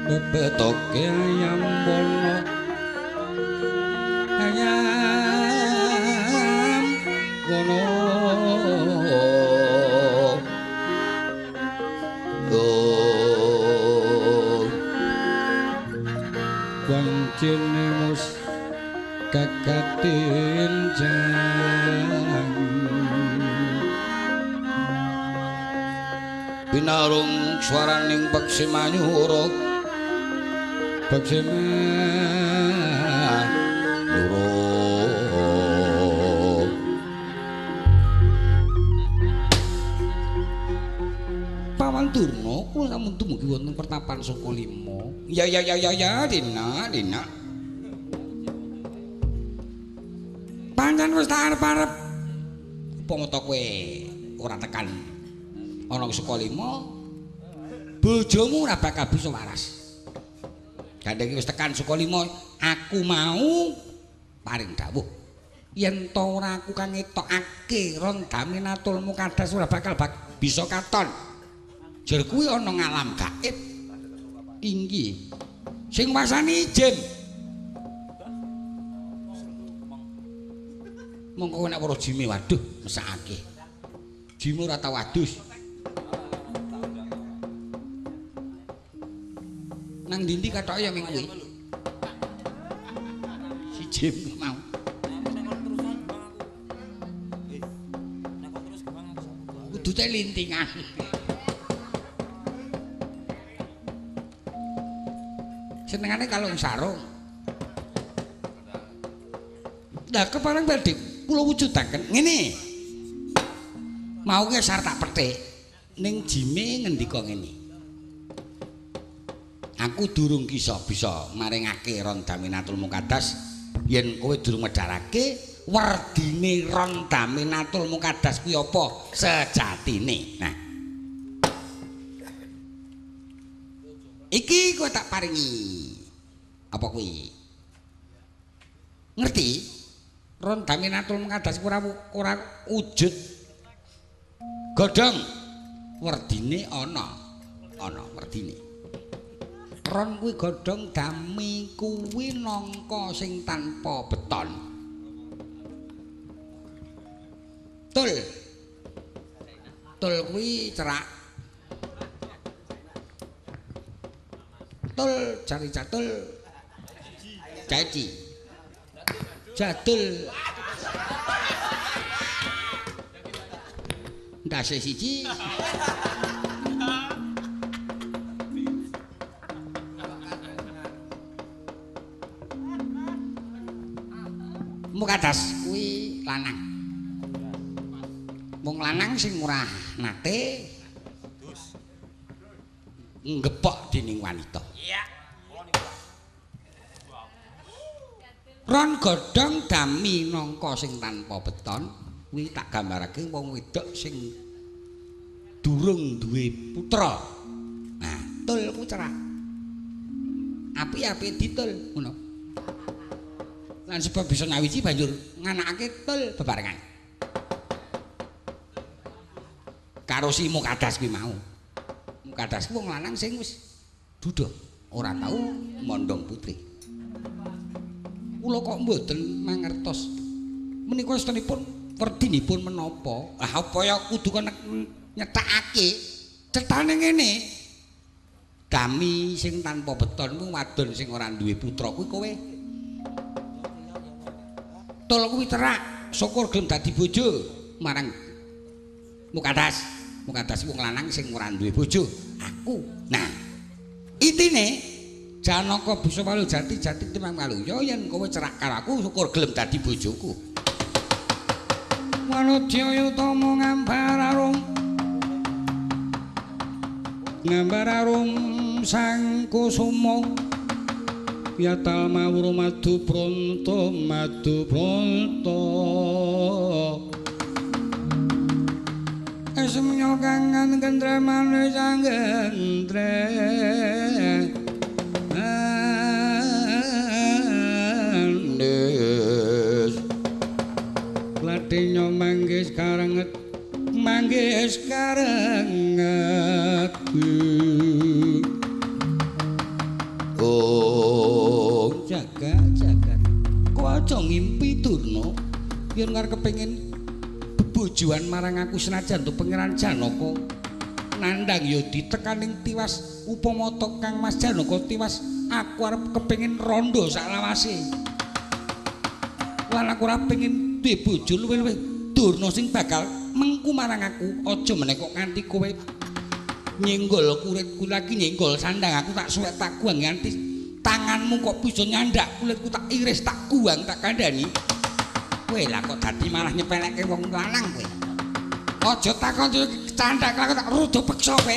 bebetoke ayam wono ayam wono. Oh wancine mus kakatin jang binarung swaraning peksi manyura peksi manyura. Paman Durna kula sampun dumugi wonten pertapan Sukalima. Ya ya ya ya ya Dina Dina. Pancen wis tak arep-arep upama ta kowe ora tekan ana Sukalima, bojomu ora bakal bisa waras. Gandeng wis tekan Sukalima, aku mau paring dawuh yen ta ora aku kang ngetokake ron daminatul mukadas ora bakal bisa katon. Jer kuwi ana ngalam gaib tinggi sing wasani jin. Mongko nek weruh jime waduh mesakake. Jime ora tau adus. Nang ndi-ndi kathoke ya ming kuwi. Si jim mau. Kudu te lintingan. Senengane kalung sarung. Lah kepareng badhe kula wujudaken ngene. Mau ki sar tak petik ning jime ngendika ngene. Aku durung bisa maringake ron daminatul mukadas yen kowe durung medharake werdine ron daminatul mukadas kuwi apa sejatine. Nah. Iki kowe tak paringi. Apa kuwi? Ngerti? Ron daminatul mukadas ora ora wujud godhong. Werdine ana. Ana werdine. Ron kuwi godhong, dami kuwi nangka sing tanpa beton. Tul. Tul kuwi cerak. Tul jari catul. Caci. Jadul. Ndase siji. Mukadas kuwi lanang. Wong lanang sing ora nate nggepok dening wanita. Iya. Ron godhong dami nangka sing tanpa beton kuwi tak gambarake wong wedok sing durung duwe putra. Nah, tul ku cerak. Api-api ditul ngono. Lan sebab bisa nyawiji banjur nganakake tul bebarengan. Karo si Mukadas kuwi mau. Mukadas ku wong lanang sing wis duda, ora tau mondhong putri. Kula kok mboten mangertos. Menika estanipun werdinipun menapa? Ah apa ya kudu kon nyetakake? Cetane ngene. Dami sing tanpa beton kuwi wadon sing ora duwe putra kuwi kowe. Tul kuwi cerak, syukur gelem dadi bojo marang Mukadas. Mukadas wong lanang sing ora duwe bojo, aku. Nah, intine Janaka bisa walu jati jati timang waluya yen kowe cerak karo aku syukur gelem dadi bojoku. Wanodya utama ngambar arum. Ngambar arum sang kusuma. Yatal mawur madu pronto madu pronto. Esemnya kangen gendre manis gendre. Andes. Latenya manggis karenget, manggis karenget. Oh, jaga jaga. Kowe aja ngimpi Durna yen arep kepengin bebojoan marang aku senajan to Pangeran Janaka. Nandhang ya ditekaning tiwas upama to Kang Mas Janaka tiwas aku arep kepengin rondo saklawase. Lan aku ora pengin duwe bojo luwih-luwih Durna sing bakal mengku marang aku. Aja meneh kok nganti kowe nyenggol kuritku lagi nyenggol sandang aku tak suwek tak guang nganti tanganmu kok bisa nyandak kulitku tak iris tak guang tak kandhani. Kowe lah kok dadi malah nyepelekke wong lanang kowe. Aja takon candak aku tak rada peksa kowe.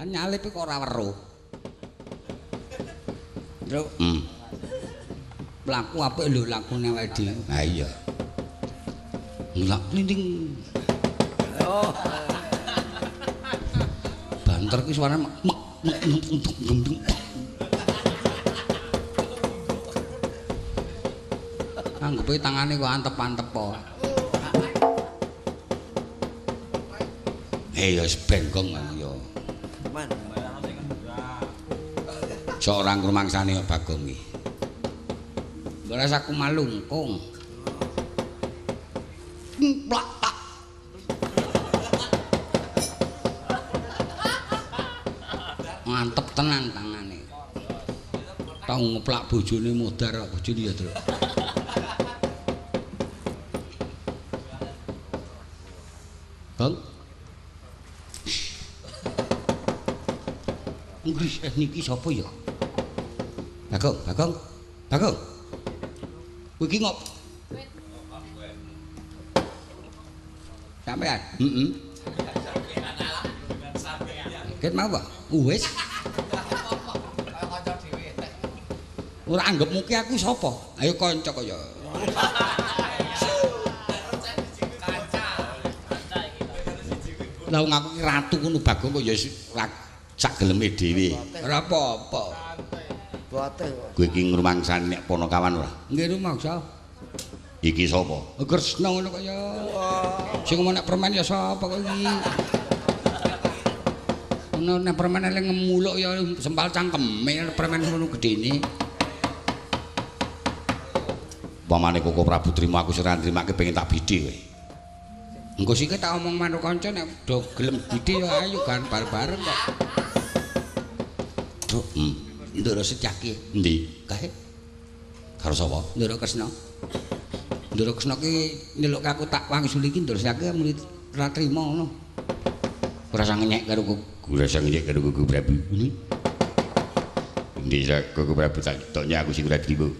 Nyalip kok ora weruh. Truk. Mlaku apik lho lakune awake dhewe. Ha iya. Nglak klinting. Oh. Banter ki suarane mek mek mek. Anggepe tangane kok antep-antep po. Eh ya wis benggong ya. Sok ora ngrumangsani kok Bagong iki. Mbok aku malungkung. Plak tak. Mantep tenan tangane. Tau ngeplak bojone modar kok bojone ya, Truk. Bang. Nggih, niki sapa ya? Bagong, Bagong. Bagong. Kowe iki ngop. Sampean? Heeh. Ket mau apa? Wis. Ora anggepmu ki aku sapa? Ayo kanca kaya. Lah wong aku ki ratu ngono Bagong kok ya sak geleme dhewe. Ora apa-apa. Kowe iki ngrumangsani nek Panakawan ora? Nggih rumangsa. Iki sapa? Kresna ngono kok ya. Sing ngomong nek permen ya sapa kok iki? Ono nek permen eleng ngemuluk ya sempal cangkeme permen ngono gedene. Pamane Koko Prabu trimo aku sing ora nrimake pengen tak bidhi kowe. Engko sik tak omong manuk kanca nek do gelem bidhi ya ayo kan bareng-bareng kok. Truk, Ndoro Setyaki. Endi? Kae. Karo sapa? Ndoro Kresna. Ndoro Kresna ki nyeluk aku tak wangsuli ki Ndoro Setyaki muni Ora trimo ngono. Ora usah ngenyek karo Koko, ora usah ngenyek karo Koko Prabu. Ndisa Koko Prabu tak toknya aku sing ora trimo.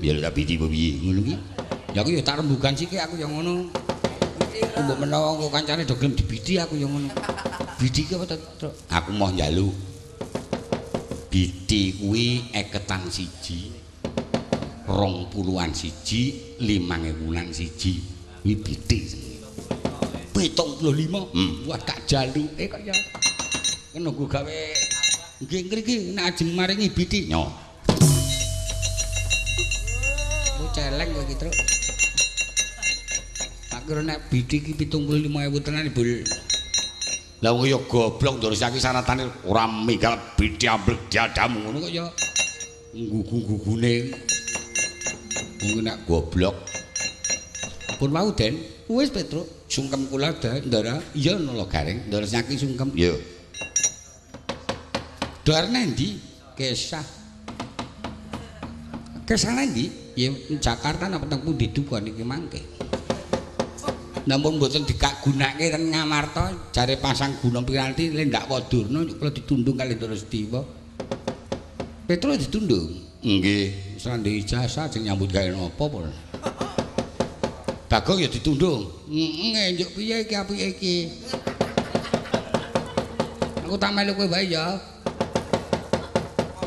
Ya tak biti piye ngono ki. Ya aku ya tak rembugan sithik aku ya ngono. Mbok menawa engko kancane do gelem dibiti aku ya ngono. Biti ki apa to, Truk? Aku moh njaluk. Biti kuwi eketan siji. 20-an siji, 5.000-an siji. Kuwi biti jenenge. 75. Wah tak jaluke kok ya. Nunggu gawe nggih ngriki nek ajeng maringi biti nyo. Ku celeng kowe iki, Truk. Tak kira nek biti iki 75.000 tenan, Bul. Lah wong ya goblok ndoro saiki saratane ora minggal biti amblek dadamu ngono kok ya nggugu-gugune. Wong nek goblok. Pun wau, Den. Wis, Petruk, sungkem kula, Ndara. Iya nala garing, Ndara saiki sungkem. Iya. Dar nendi? Kesah. Kesah nendi? Ya Jakarta napa teng pundi duka niki mangke. Namun mboten dikagunake ten Ngamarta, jare pasang guna piranti le ndak Wadurna kula ditundung kalih Ndara Sediwa. Petruk ditundung. Nggih, wis ora ndek ijazah ajeng nyambut gawe napa pun. Bagong ya ditundung. Heeh, njuk piye iki apike iki? Aku tak melu kowe wae ya.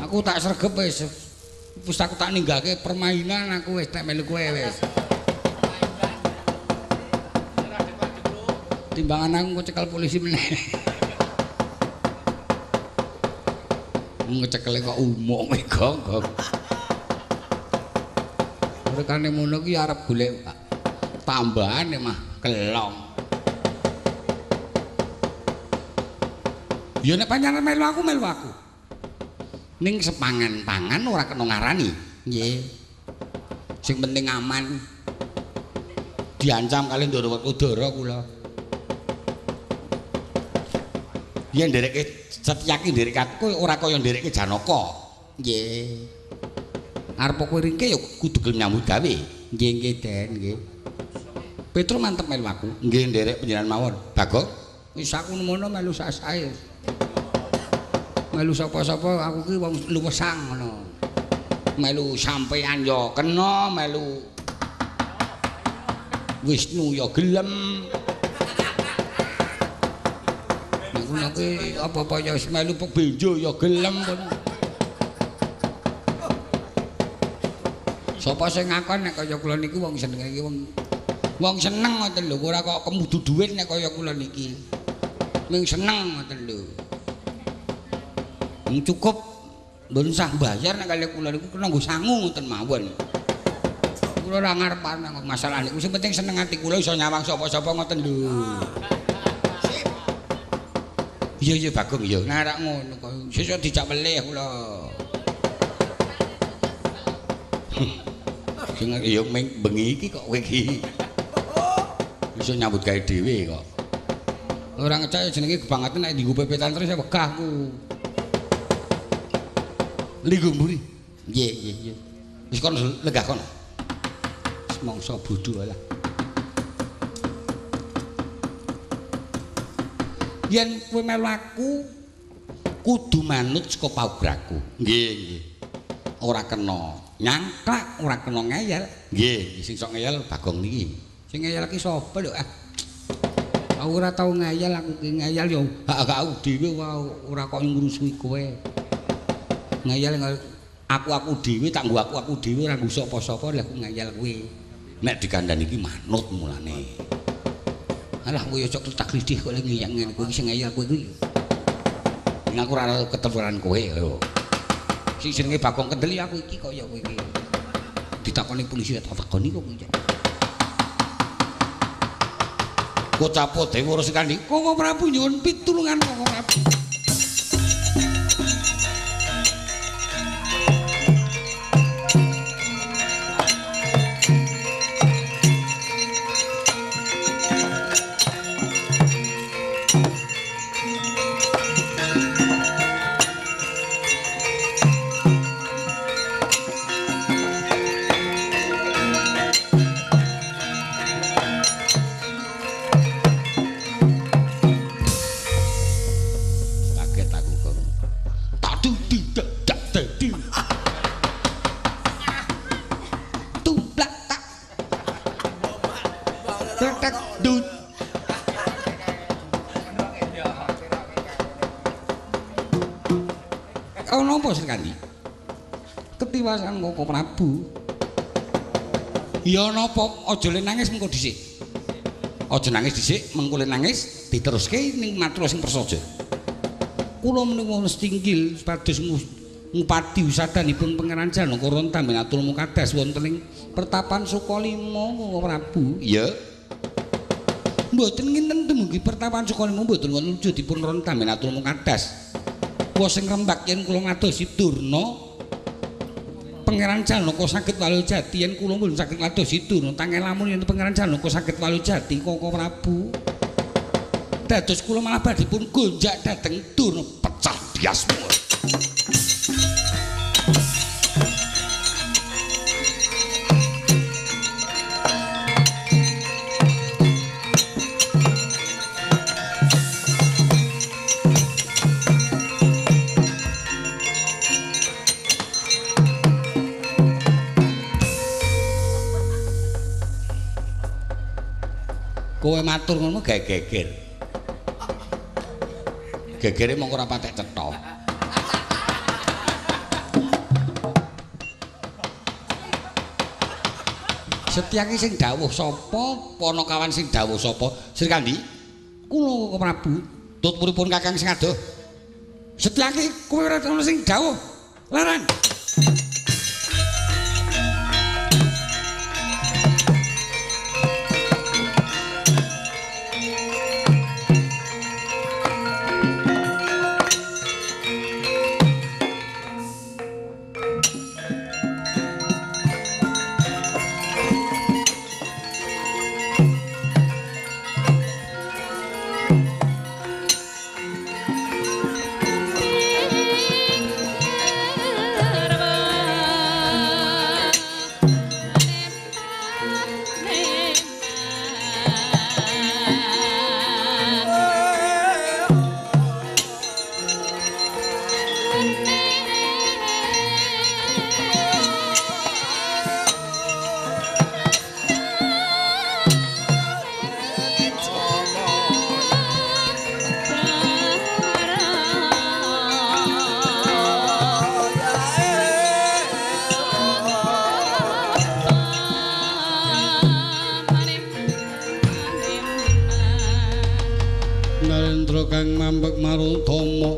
Aku tak sregep wis. Wis aku tak ninggalke permainan aku wis tak melu kowe wis. Timbangan aku kecekel polisi meneh. Ngecekele kok umuk kowe gong. Rekane ngono ki arep golek tambahan mah kelong. Ya nek pancen melu aku melu aku. Ning sepangan-pangan ora kena ngarani. Nggih. Sing penting aman. Diancam kali Ndara Werkudara kula. Yen ndereke Setyaki nderek aku ora kaya ndereke Janaka. Nggih. Arep kowe ringke ya kudu gelem nyambut gawe. Nggih nggih, Den, nggih. Petruk mantep melu aku. Nggih nderek panjenengan mawon. Bagong, wis aku nemono melu sak-sae. Melu sapa-sapa aku ki wong luwesang ngono. Melu sampean ya kena, melu Wisnu ya gelem. Nek ngono ki apa-apa ya wis melu benjo ya gelem ngono. Sapa sing ngakon nek kaya kula niku wong senenge iki wong wong seneng ngoten lho, ora kok kemudu dhuwit nek kaya kula niki. Ming seneng ngoten lho. Cukup mboten sah mbayar nek kali kula niku kena nggo sangu ngoten mawon. Kula ora ngarep masalah niku, sing penting seneng ati kula iso nyawang sapa-sapa ngoten lho. Iya iya Bagong iya. Nek ngono kok sesuk dijak melih kula. Sing ya ming bengi iki kok kowe iki. Iso nyambut gawe dhewe kok. Ora ngecek jenenge kebangetan nek dienggo pepetan terus ya wegah ku. Linggo mburi. Nggih, nggih, nggih. Wis kono lenggah kono. Wis mangsa bodho lah. Yen kowe melu aku kudu manut saka paugraku. Nggih, nggih. Ora kena nyangklak, ora kena ngeyel. Nggih, sing sok ngeyel Bagong niki. Sing ngeyel ki sapa lho? Aku ora tau ngeyel, aku ki ngeyel ya hak aku dhewe ora kok ngrusuhi kowe. Ngeyel aku dhewe tak nggo aku dhewe ora nggo sapa-sapa lha aku ngeyel kowe. Nek dikandani iki manut mulane. Alah kowe aja tak glidih kok ngeyel ngene kowe sing ngeyel kowe kuwi. Ning aku ora keteluran kowe lho. Sing jenenge Bagong Kendel ya aku iki kaya kowe iki. Ditakoni polisi tak takoni kok kowe. Kocapo Dewa Resi Kandi, Koko Prabu nyuwun pitulungan Koko Prabu. Lakon apa Srikandi? Ketiwasan Koko Prabu. Ya napa aja le nangis mengko dhisik. Aja nangis dhisik, mengko le nangis diteruske ning matur sing prasaja. Kula menika setinggil supados ngupadi usadanipun Pangeran Janaka Rontaminatul Mukadas wonten ing pertapan Sukalima Koko Prabu. Iya. Mboten nginten dumugi pertapan Sukalima mboten wonten wujudipun Rontaminatul Mukadas. Wa sing rembak yen kula ngadosi Durna Pangeran Janaka saged walu jati yen kula mboten saged ngadosi Durna tangel lamun yen Pangeran Janaka saged walu jati Koko Prabu. Dados kula malah badhe pun gonjak dhateng Durna pecah biasmu. Kowe matur ngono gawe geger. Gegere mongko ora patek cetha. Setyaki sing dawuh sapa? Panakawan sing dawuh sapa? Srikandi? Kula Koko Prabu, tutpuripun Kakang sing adoh. Setyaki kowe ora ono sing dawuh. Laran. Kang mambek marutama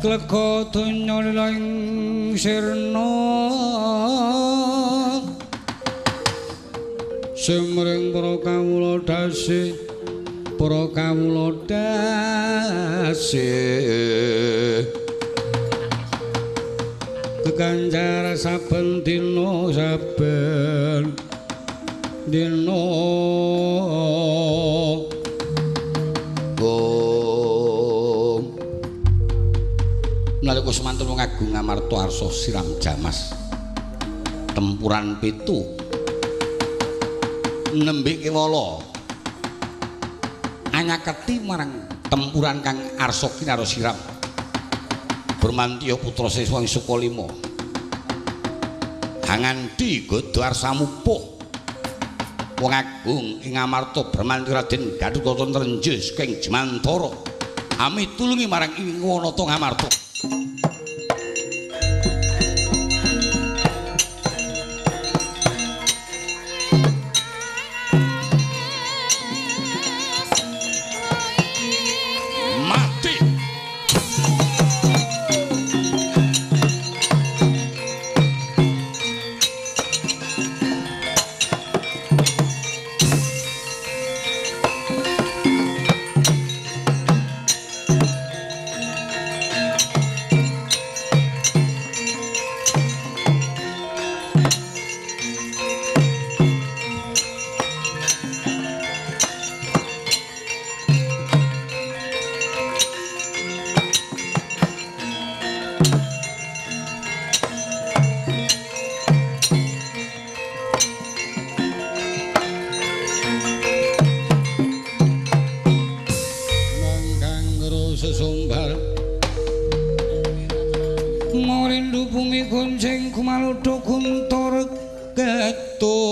klega donya ing sirna sumring para kawula dase para kawula dase keganjar saben dina saben dina. Nalika semanten wong agung Ngamarta arsa siram jamas tempuran pitu nembe kewala anyaketi marang tempuran kang arsa kinara siram Brahmantya putra siswa ing Sukalima hanganti godha arsamupuh wong agung ing Ngamarta Brahmantya Raden Gatotkaca Nrenjus ing Jemantara ami tulungi marang ing Wanata Ngamarta. Sesumbar Morindu bumi gonceng kumaludo guntur ketuk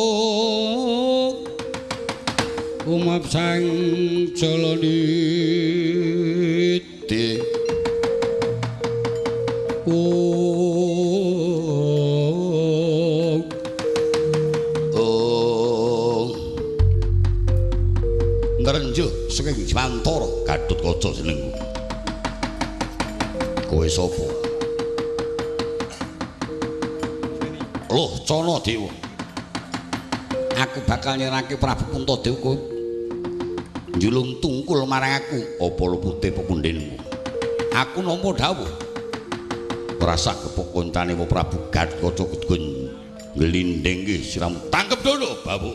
umap sang jalaniti. Ngrenjuh saking Jwantara Gatotkaca jenengku. Kowe sapa? Loh, Cana Dewa. Aku bakal nyerahke Prabu Puntadewa kowe njulung tungkul marang aku. Apa lupute pepundhenmu? Aku nampa dawuh. Ora sah gepuk koncane Prabu Gatotkaca kudu nglindhingke siramu. Tangkep dulu, Babu.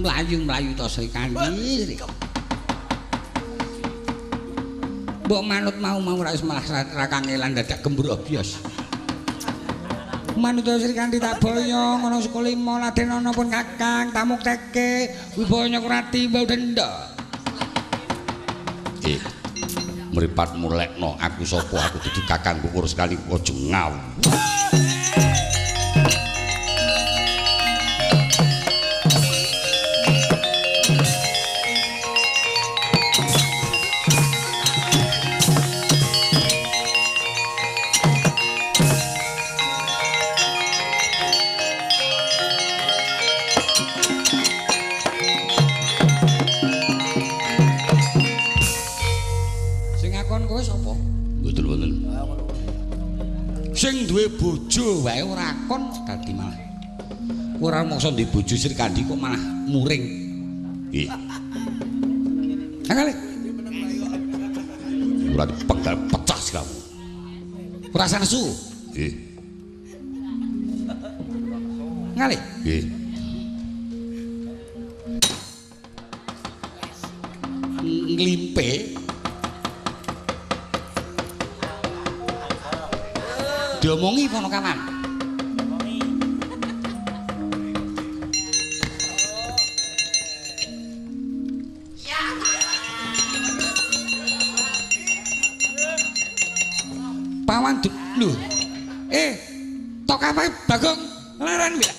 Mlayu-mlayu to Sri Kandi. Mbok manut mau-mau ra wis malah ra kangelan dadak gembur obyos. Manut to Sri Kandi tak boyong ana suku lima laden ana pun kakang tamukteke wibawa Nyakrati mbau denda. Mripatmu lekno aku sapa, aku dudu kakangku kur sekali aja ngawur. Sing duwe bojo wae ora kon dadi malah ora mongso duwe bojo Sri Kandi kok malah muring. Nggih. Akale. Ora dipenggal pecah siramu. Ora nesu. Nggih. Ngale. Nggih. Nglimpe diomongi ponokawan. Pawan lho. Tok apa Bagong leren kuwi.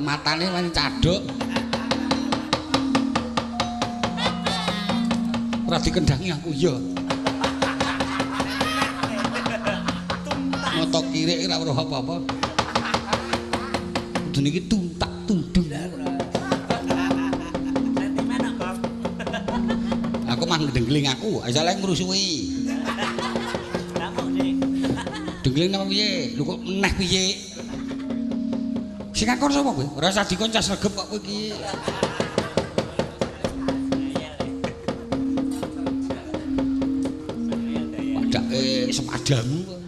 Matane wani cadhuk. Ora dikendangi aku ya. Moto kirik ora weruh apa-apa. Kudune iki tuntak tundung. Aku mah ndengling aku, asale ngrusuhi. Dengling napa piye? Lho kok meneh piye? Sing akon sapa kowe? Ora usah dikon cas regep kok kowe iki. Padake sepadamu kok.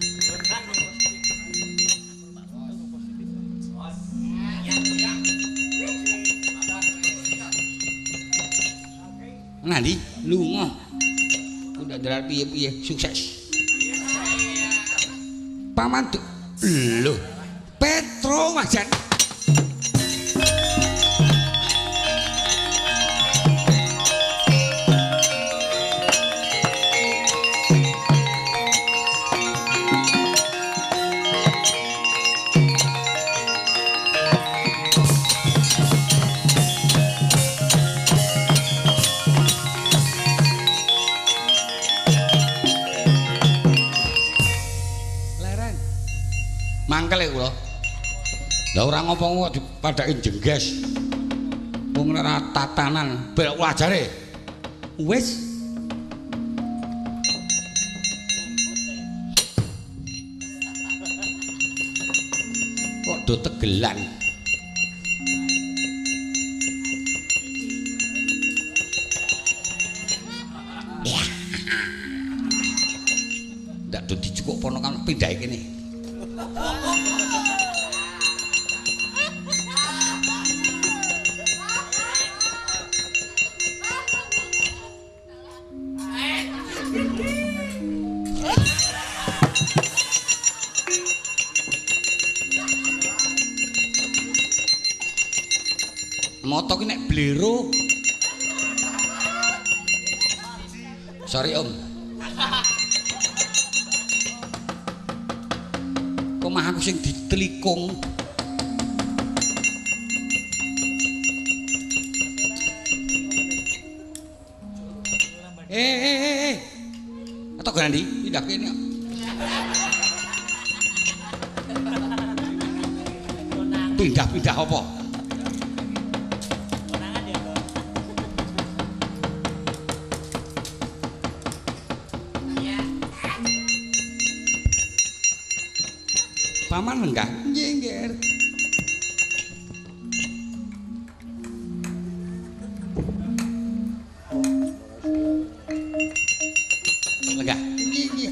Nandi lunga. Udah ndrar piye-piye sukses. Paman lho. Petro Majan. Lah ora ngopo kok dipadhake jengges. Wong ora tatanan, belok ajare. Wis. Kok do tegelan. Ndak do dijukuk ponakan pindahe kene. Moto ki nek blero. Sorry Om. Kok mah aku sing ditelikung. Eh. Atau gak ndi? Pindah kene kok. Pindah-pindah apa? Paman lenggah? Nggih, nggih. Lenggah. Nggih, nggih.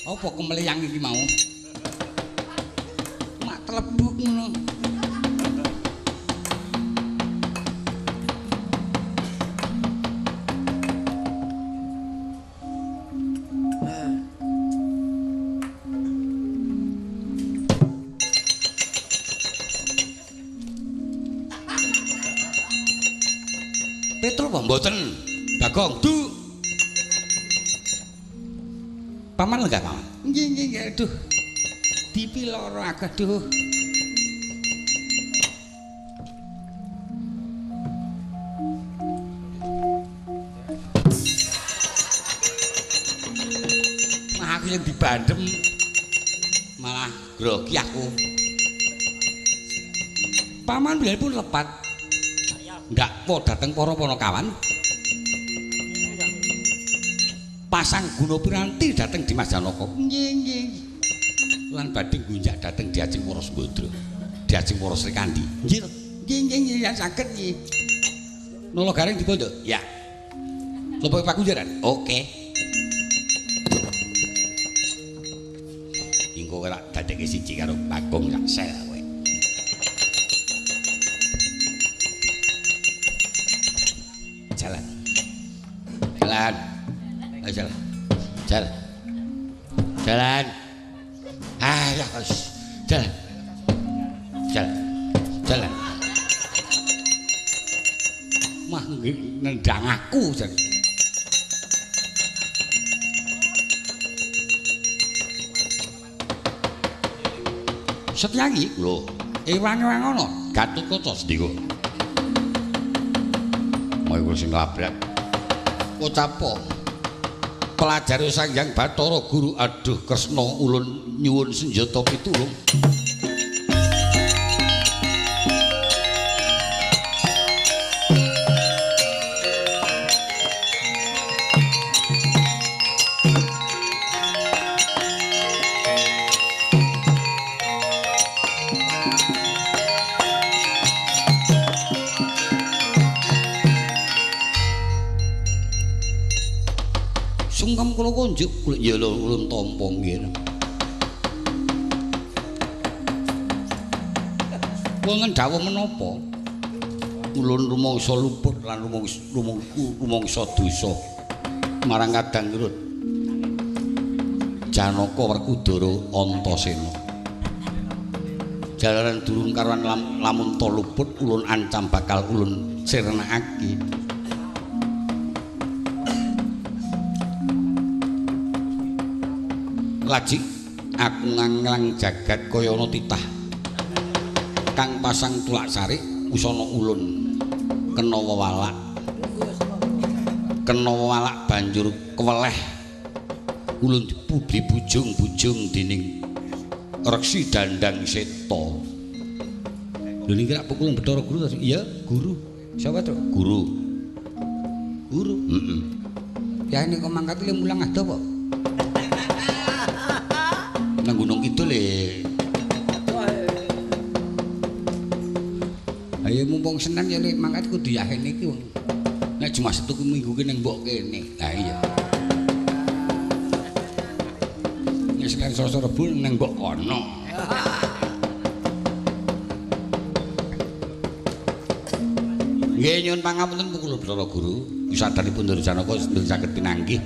Apa kemeleyang iki mau? Mak telebuk ngono. Petro apa mboten? Bagong, Du. Paman lenggah, Paman. Nggih, nggih, nggih. Aduh. Dipi lara aku, aduh. Mah aku yang dibandem malah grogi aku. Paman pun lepat. Ndakwa dhateng para panakawan. Pasang guna piranti dhateng Dimas Janaka. Nggih, nggih. Lan badhe nggunjak dhateng Diajeng Para Sembadra. Diajeng Para Srikandhi. Nggih. Nggih, nggih, nggih, saged nggih. Nala garing dipun, Nduk? Ya. Lopoke pakunjaran? Oke. Engko kowe tak dadekke siji karo Bagong sak sel kowe. Jalan. Jalan. Ayo jalan. Jalan. Jalan. Ah ya, jalan. Jalan. Jalan. Mah nendang aku jan. Setyaki lho, ewang-ewang ana Gatotkaca sendika. Mau iku sing labrak. Ucapo. Pelajar Sang Hyang Bathara Guru, aduh Kresna ulun nyuwun senjata pitulung. Sungkem kula kunjuk ya lho ulun tampa nggih. Wonten dawuh menapa? Ulun rumangsa luput lan rumangsa dosa marang kadang Rut Janaka Werkudara Antasena. Jalaran durung karuan lamun ta luput ulun ancam bakal ulun sirnakake. Lajeng aku nganglang jagat kaya ana titah kang pasang tulak sarik usana ulun kena wewalak. Kena walak banjur keweleh ulun dibujung-bujung dening Reksi Dandang Seta. Lho niki rak pukulun Bathara Guru to? Iya, guru. Sapa to? Guru. Guru. Heeh. Ya ini kok mangkat le mulang ado apa? Nang Gunung Kidul e. Ayo mumpung Senin ya le mangkat kudu yahene iki wong. Nek Jumat Setu minggu ki ning mbok kene. Lah iya. Nek Senin Selasa Rebo ning mbok kono. Nggih nyuwun pangapunten pukul Bathara Guru. Wisadanipun Durjanaka mboten saged pinanggih.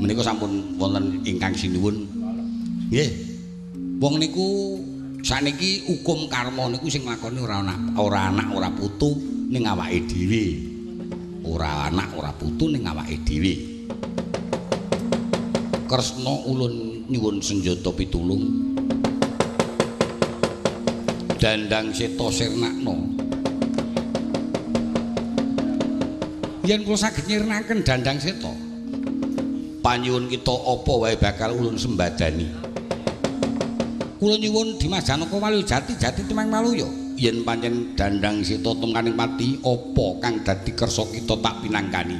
Menika sampun wonten ingkang sinuwun. Nggih. Wong niku sakniki hukum karma niku sing nglakoni ora anak ora putu ning awake dhewe. Ora anak ora putu ning awake dhewe. Kresna ulun nyuwun senjata pitulung. Dandang Seta sirnakna. Yen kula saged nyirnaken Dandang Seta, panyuwun kita apa wae bakal ulun sembadani. Kula nyuwun Dimas Janaka Waluya Jati Jati Timang Waluya. Yen pancen Dandang Seta tumkaning pati, apa kang dadi kersa kita tak pinangkani.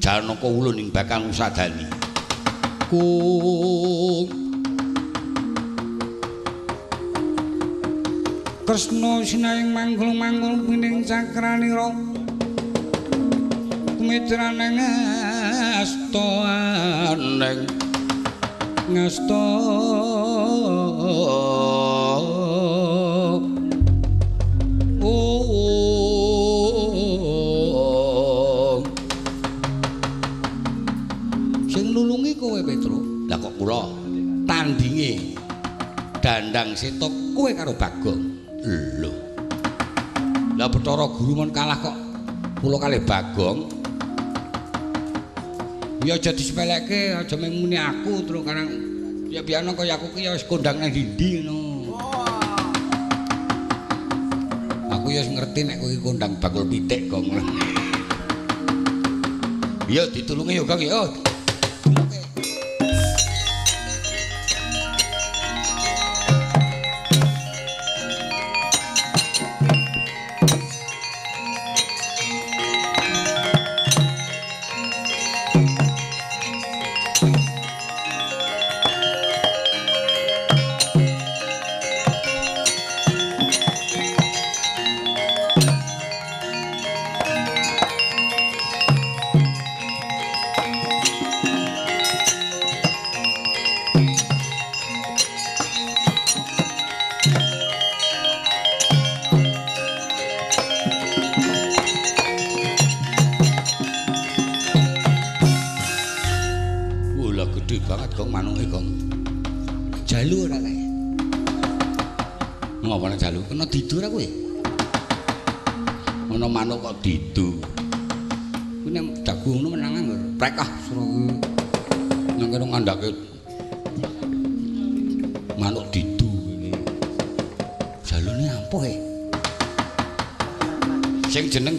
Janaka ulun ing bakal ngusadani. Kung Kresna sinayeng manggul-manggul pining cakranira mitrane ngasta aneng ngasta sing nulungi kowe Petro. Lah kok kula tandinge Dandang Seta kowe karo Bagong. Lho lah Bathara Guru mon kalah kok kula kalih Bagong. Ya aja disepelekke, aja mung muni aku terus karang ya biyane kaya aku ki ya wis kondang nang ndi ngono. Aku ya wis ngerti nek kowe kondang bakul pitik kok ngono. Ya ditulungi ya Kang ya.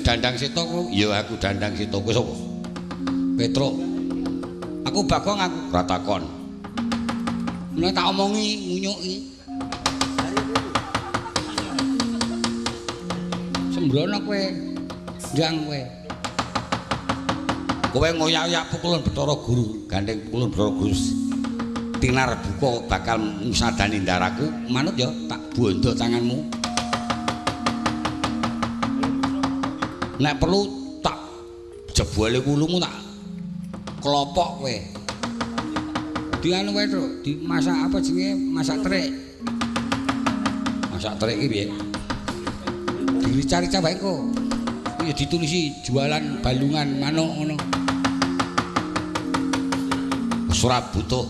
Dandang Seta ku ya aku Dandang Seta ku sapa? Petruk. Aku Bagong aku ora takon. Mulai tak omongi ngunyuki. Sembrono kowe. Ndang kowe. Kowe ngoyak-oyak pukulun Bathara Guru, gandeng pukulun Bathara Guru. Tinar buka bakal ngusadani ndaraku, manut ya tak bondo tanganmu. Nek perlu tak jebole wulumu tak klopok kowe. Dianu wae, Truk, dimasak apa jenenge? Masak terik. Masak terik iki piye? Dirica-rica wae kok. Ya ditulisi jualan balungan manuk ngono. Wis ora butuh.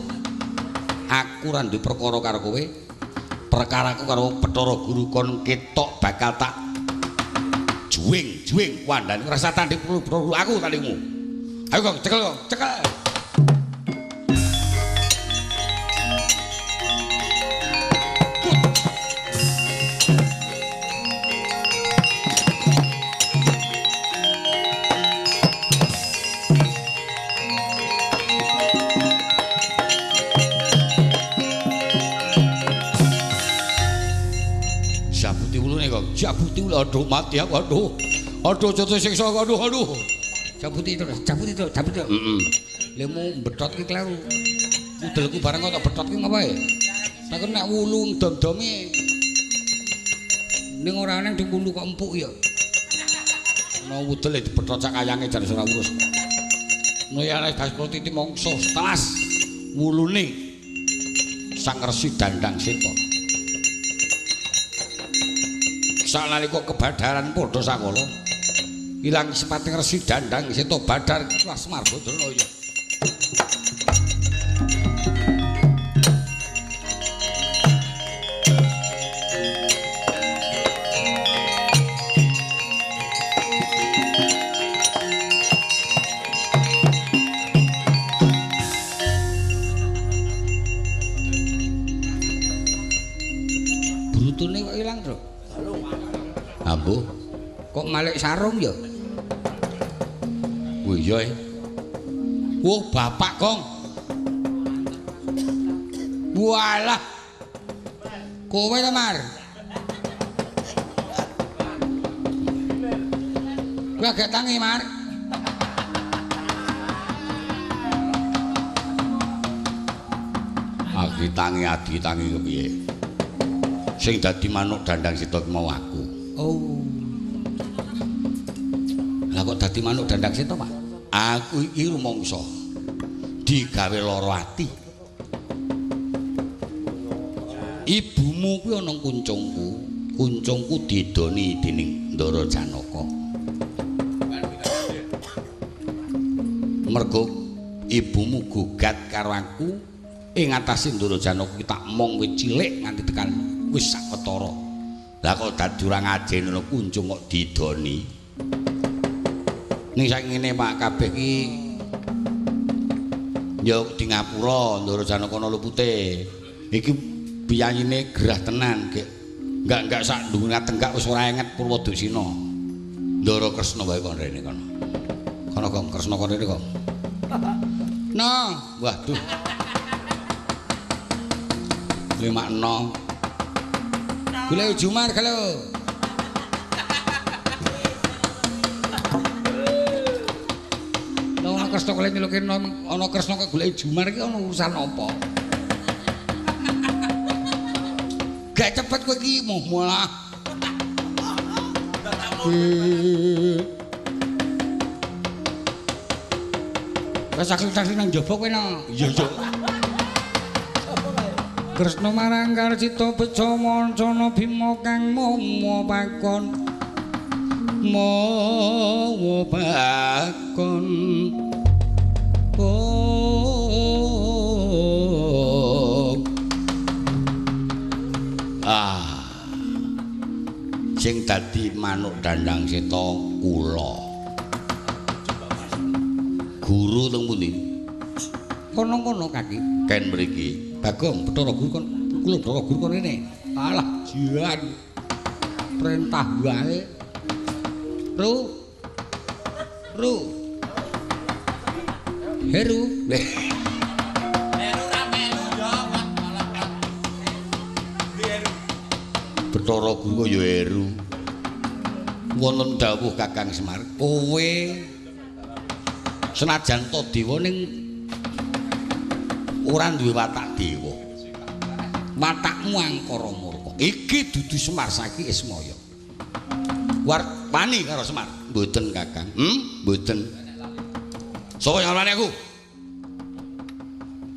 Aku ora duwe perkara karo kowe. Perkaraku karo Bathara Guru kon ketok bakal tak juwing, juwing wandane rasa tanding perlu aku tandingmu. Ayo Kong, cekel Kong, cekel. wulune kok. Jabuti wulu aduh mati aku aduh. Aduh jatuh siksa aku aduh aduh. Jabuti terus, jabuti terus, jabuti. Heeh. Lemu betot ki kleru. Udelku bareng kok tak betot ki ngapa ya? Tak nek wulu dom-dome. Ning ora nang di wulu kok empuk ya. Ana udel dibetot sak kayange jan ora urus. No ya nek das titi mongso telas wulune Sang Resi Dandang Seta. Sanalika kebadaran padha sakala ilang sepating Resi Dandang Seta badar kelas Marbodranaya. Brutune kok ilang, Tru? Ambuh. Kok malik sarung ya? Wih, iya. Wah, bapak Gong. Walah. Kowe ta, Mar? Kowe agak tangi, Mar. Adi tangi, adi tangi kepiye? Sing dadi manuk Dandang Seta mau aku. Oh. Lah kok dadi manuk Dandang Seta, Pak? Aku iki rumangsa digawe lara ati. Ibumu kuwi ana kuncungku, kuncungku didoni dening Ndara Janaka. Mergo ibumu gugat karo aku ing atase Ndara Janaka tak mong wis cilik nganti tekan wis sak ketara. Lah kok dadi ora ngajeni kuncung kok didoni. Ning saiki ngene Pak, kabeh iki ya di ngapura Ndara Janaka ana lupute. Iki piyayine gerah tenan, gek. Enggak sak ndungat tenggak wis ora enget Purwoduksina. Ndara Kresna wae kon rene kono. Kono Gong, Kresna kon rene kok. No, waduh. 56. Golek Jumar kalau. Lah ana Kresna kok nyeluke ana Kresna kok golek Jumar iki ana urusan apa? Gak cepet kowe iki malah. Wes aku nang njaba kowe no. Iya iya. Kresna marang Karcita beca mancana Bima kang mawa pakon. Mawa pakon. Oh. Ah. Sing dadi manuk Dandang Seta kula. Guru teng pundi? Kono-kono kaki. Ken mriki. Bagong Bathara Guru kon kula Bathara Guru kon rene. Alah jian. Perintah wae. Ru. Ru. Heru. Heru ra melu yo malah. Heru. Bathara Guru ya Heru. Wonten dawuh Kakang Semar, kowe senajan to dewa ning ora duwe watak dewa. Watakmu angkara murka. Iki dudu Semar saiki Ismaya. War wani karo Semar. Mboten Kakang. Mboten. Sapa yang arwani aku?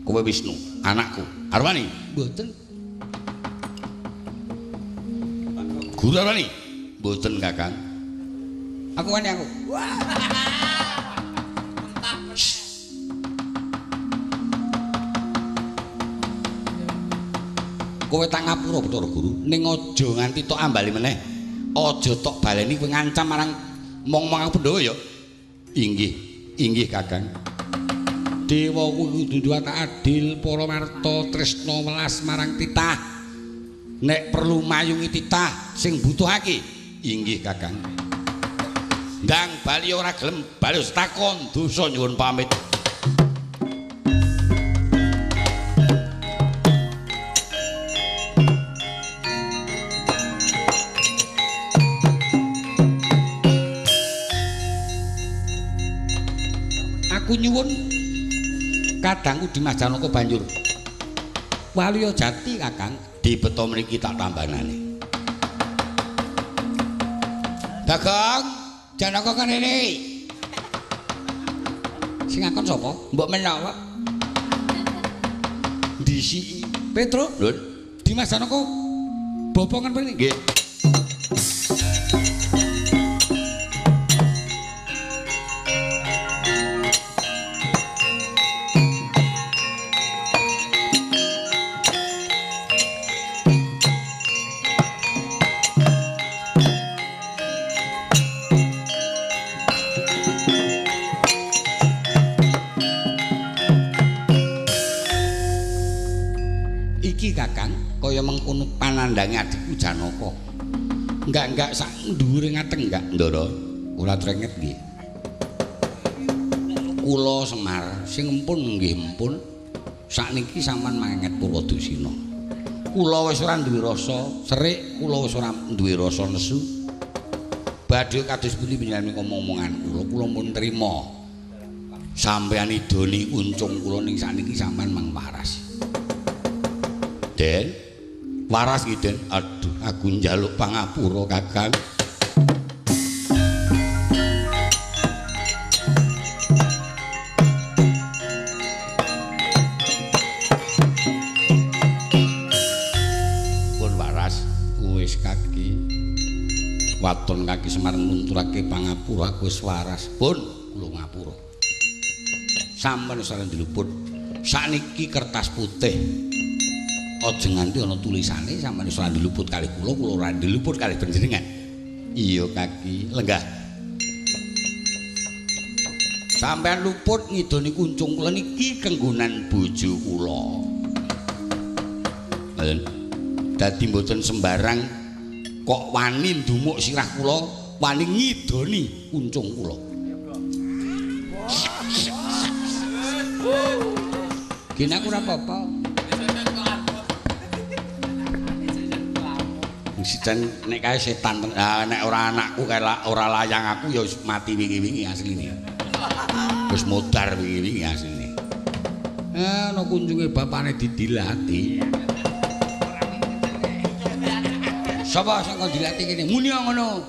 Kowe Wisnu, anakku. Arwani? Mboten. Guru arwani? Mboten Kakang. Aku wani aku. Kowe tak ngapura Bathara Guru, ning aja nganti tok ambali meneh. Aja tok baleni kowe ngancam marang mong-mong Pandhawa ya. Inggih, inggih Kakang. Dewa kuwi kudu tak adil, para marta tresna welas marang titah. Nek perlu mayungi titah sing butuhake. Inggih Kakang. Ndang bali ora gelem, bali wis takon dosa nyuwun pamit. Nyuwun kadangku Dimas Janaka banjur Waluya Jati Kakang dibeto mriki tak tambanane. Bagong Janaka kan rene. Sing ngakon sapa? Mbok menawa. Disiki Petro. Lho, Dimas Janaka bopongan mrene. Nggih. Panandange adikku Janaka. Enggak-enggak sak dhuwure ngateng enggak, Ndara. Kula trenget nggih. Kula Semar sing empun nggih empun. Sakniki sampean manget Purwadusina. Kula wis ora duwe rasa serik, kula wis ora duwe rasa nesu. Badhe kados pundi panjenengan omong-omongan kula, kula pun trima. Sampeyan idoni uncung kula ning sakniki sampean mang waras. Den waras iki, Den. Aduh, aku njaluk pangapura, Kakang. Pun waras, wis kaki. Waton kaki Semar ngunturake pangapura, aku wis waras. Pun kula ngapura. Sampeyan wis ora diluput. Sakniki kertas putih. Aja nganti ana tulisane sampeyan wis ora diluput kali kula, kula ora diluput kali panjenengan. Iya kaki, lenggah. Sampeyan luput ngidoni kuncung kula niki kenggonan bojo kula. Ngoten. Dadi mboten sembarang kok wani ndumuk sirah kula, wani ngidoni kuncung kula. Gene aku ora apa-apa. Sidan nek kae setan, nek ora anakku kae ora layang aku ya wis mati wingi-wingi asline. Wis modar wingi-wingi asline. Ana kunjunge bapane didilati. Sapa sing kon dilati kene? Muni ngono.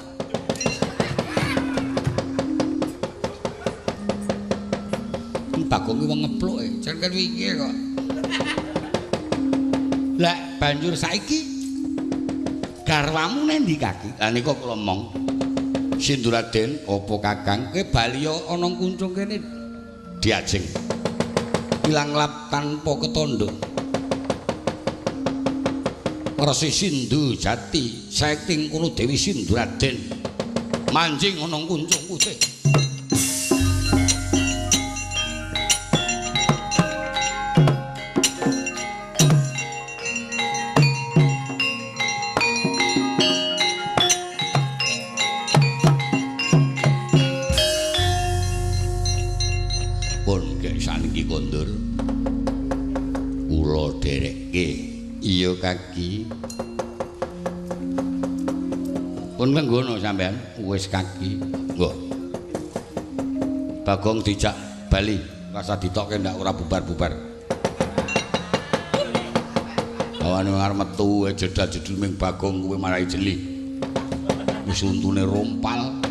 Bagong ki wong ngepluk e, jan kan wingi kok. Lah banjur saiki garwamu nendi kaki? Lah nika kula omong. Sinduraden, apa Kakang? Kowe bali ana kuncung kene diajeng. Ilang lap tanpa ketandha. Resi Sindu Jati, saekting kono Dewi Sinduraden. Manjing ana kuncung putih. Iya kaki. Pun lenggono sampean wis kaki. Nggo. Bagong dijak bali, rasa ditokke ndak ora bubar-bubar. Bawane arep metu jedal-jedul ming Bagong kuwi marai jeli. Wis untune rompal.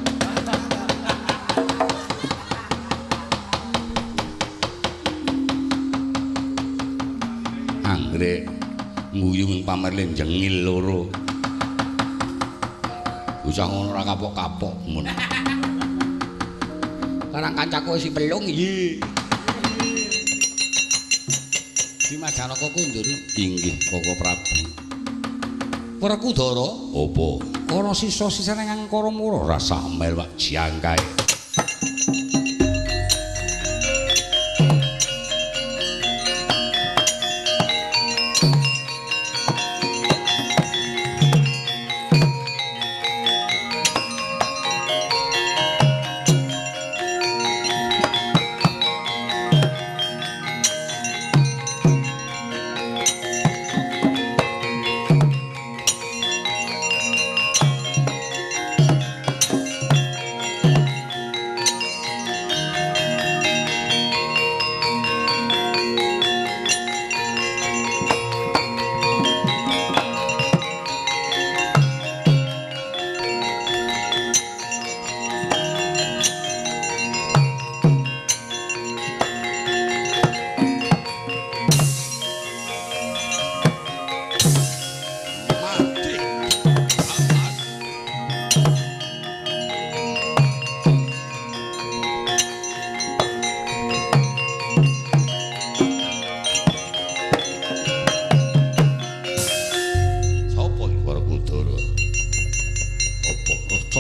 Anggrek nguyu ing pamerle jengil loro. Bocah ngono ora kapok-kapok ngono. Karang kancaku si pelung iki. Dimas Janaka kundur. Inggih, Koko Prabu. Werkudara, apa? Ana sisa-sisane Angkara Mura rasa mel wak jangkae.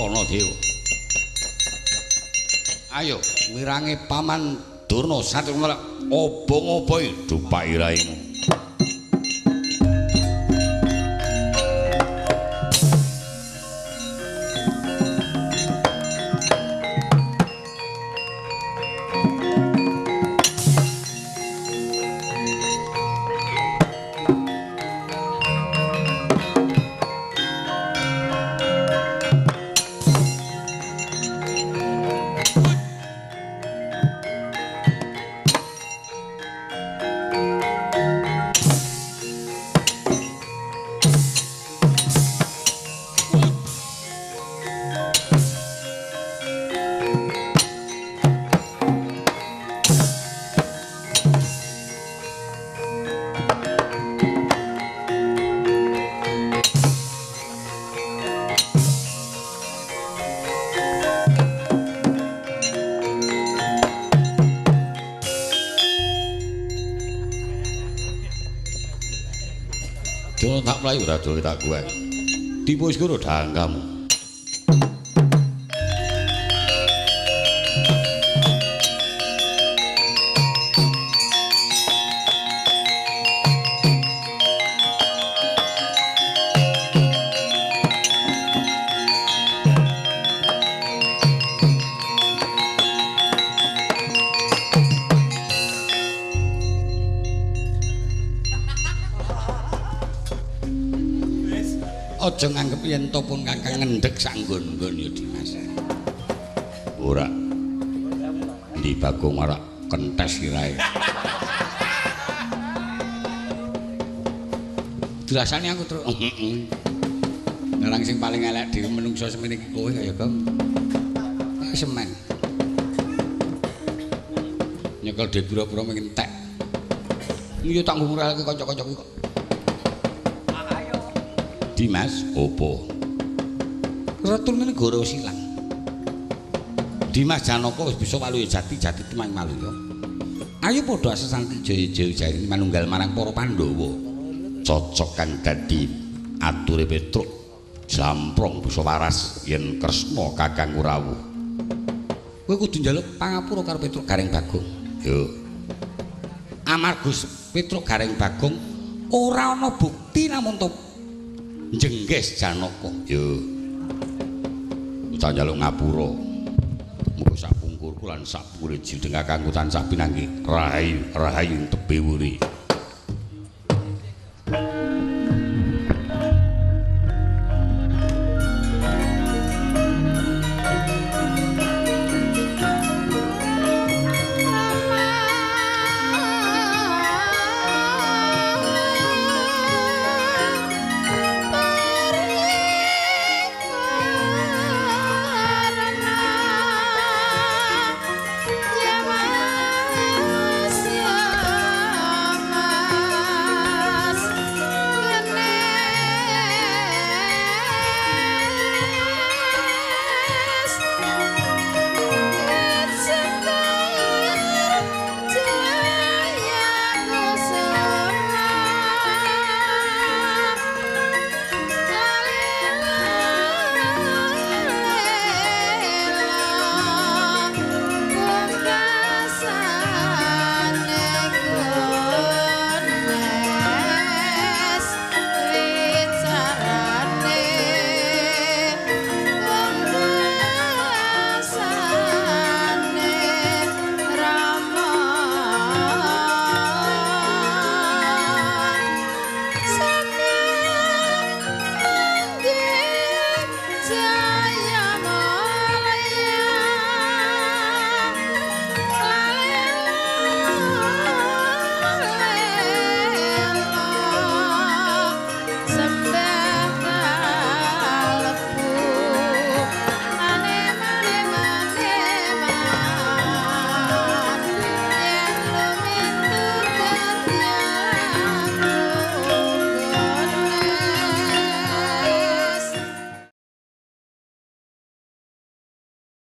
Laksana Dewa. Ayo mirange Paman Durna satu obong-oboi dupak iraimu. Tak mlayu ora dole tak kuwe. Tipu wis guru dangkamu. Aja nganggep yen to pun kakang ngendhek sak nggon-nggon ya Dimas. Ora. Ndi Bagong marak kentes sirahe. Dirasani aku terus. Heeh. Ngarang sing paling elek dhewe menungso semene iki kowe kaya Gong. Semen. Nyekel dhe pura-pura mengentek. Yo tak nguralke kanca-kancaku kok. Dimas, opo? Retun negara wis ilang. Dimas Janaka wis bisa waluya jati, jati temang waluya. Ayo padha asesanti jaya-jaya jaya manunggal marang para Pandhawa. Cocok kang dadi ature Petruk jlamprong bisa waras yen Kresna kakang rawuh. Kowe kudu njaluk pangapura karo Petruk Gareng Bagong. Yo. Amarga Petruk Gareng Bagong ora ana bukti namung to jengges Janaka. Yo. Utan njaluk ngapura. Muga sak pungkurku lan sak pungkure jildeng kakangku tansah pinanggih rahayu rahayu tebih wuri.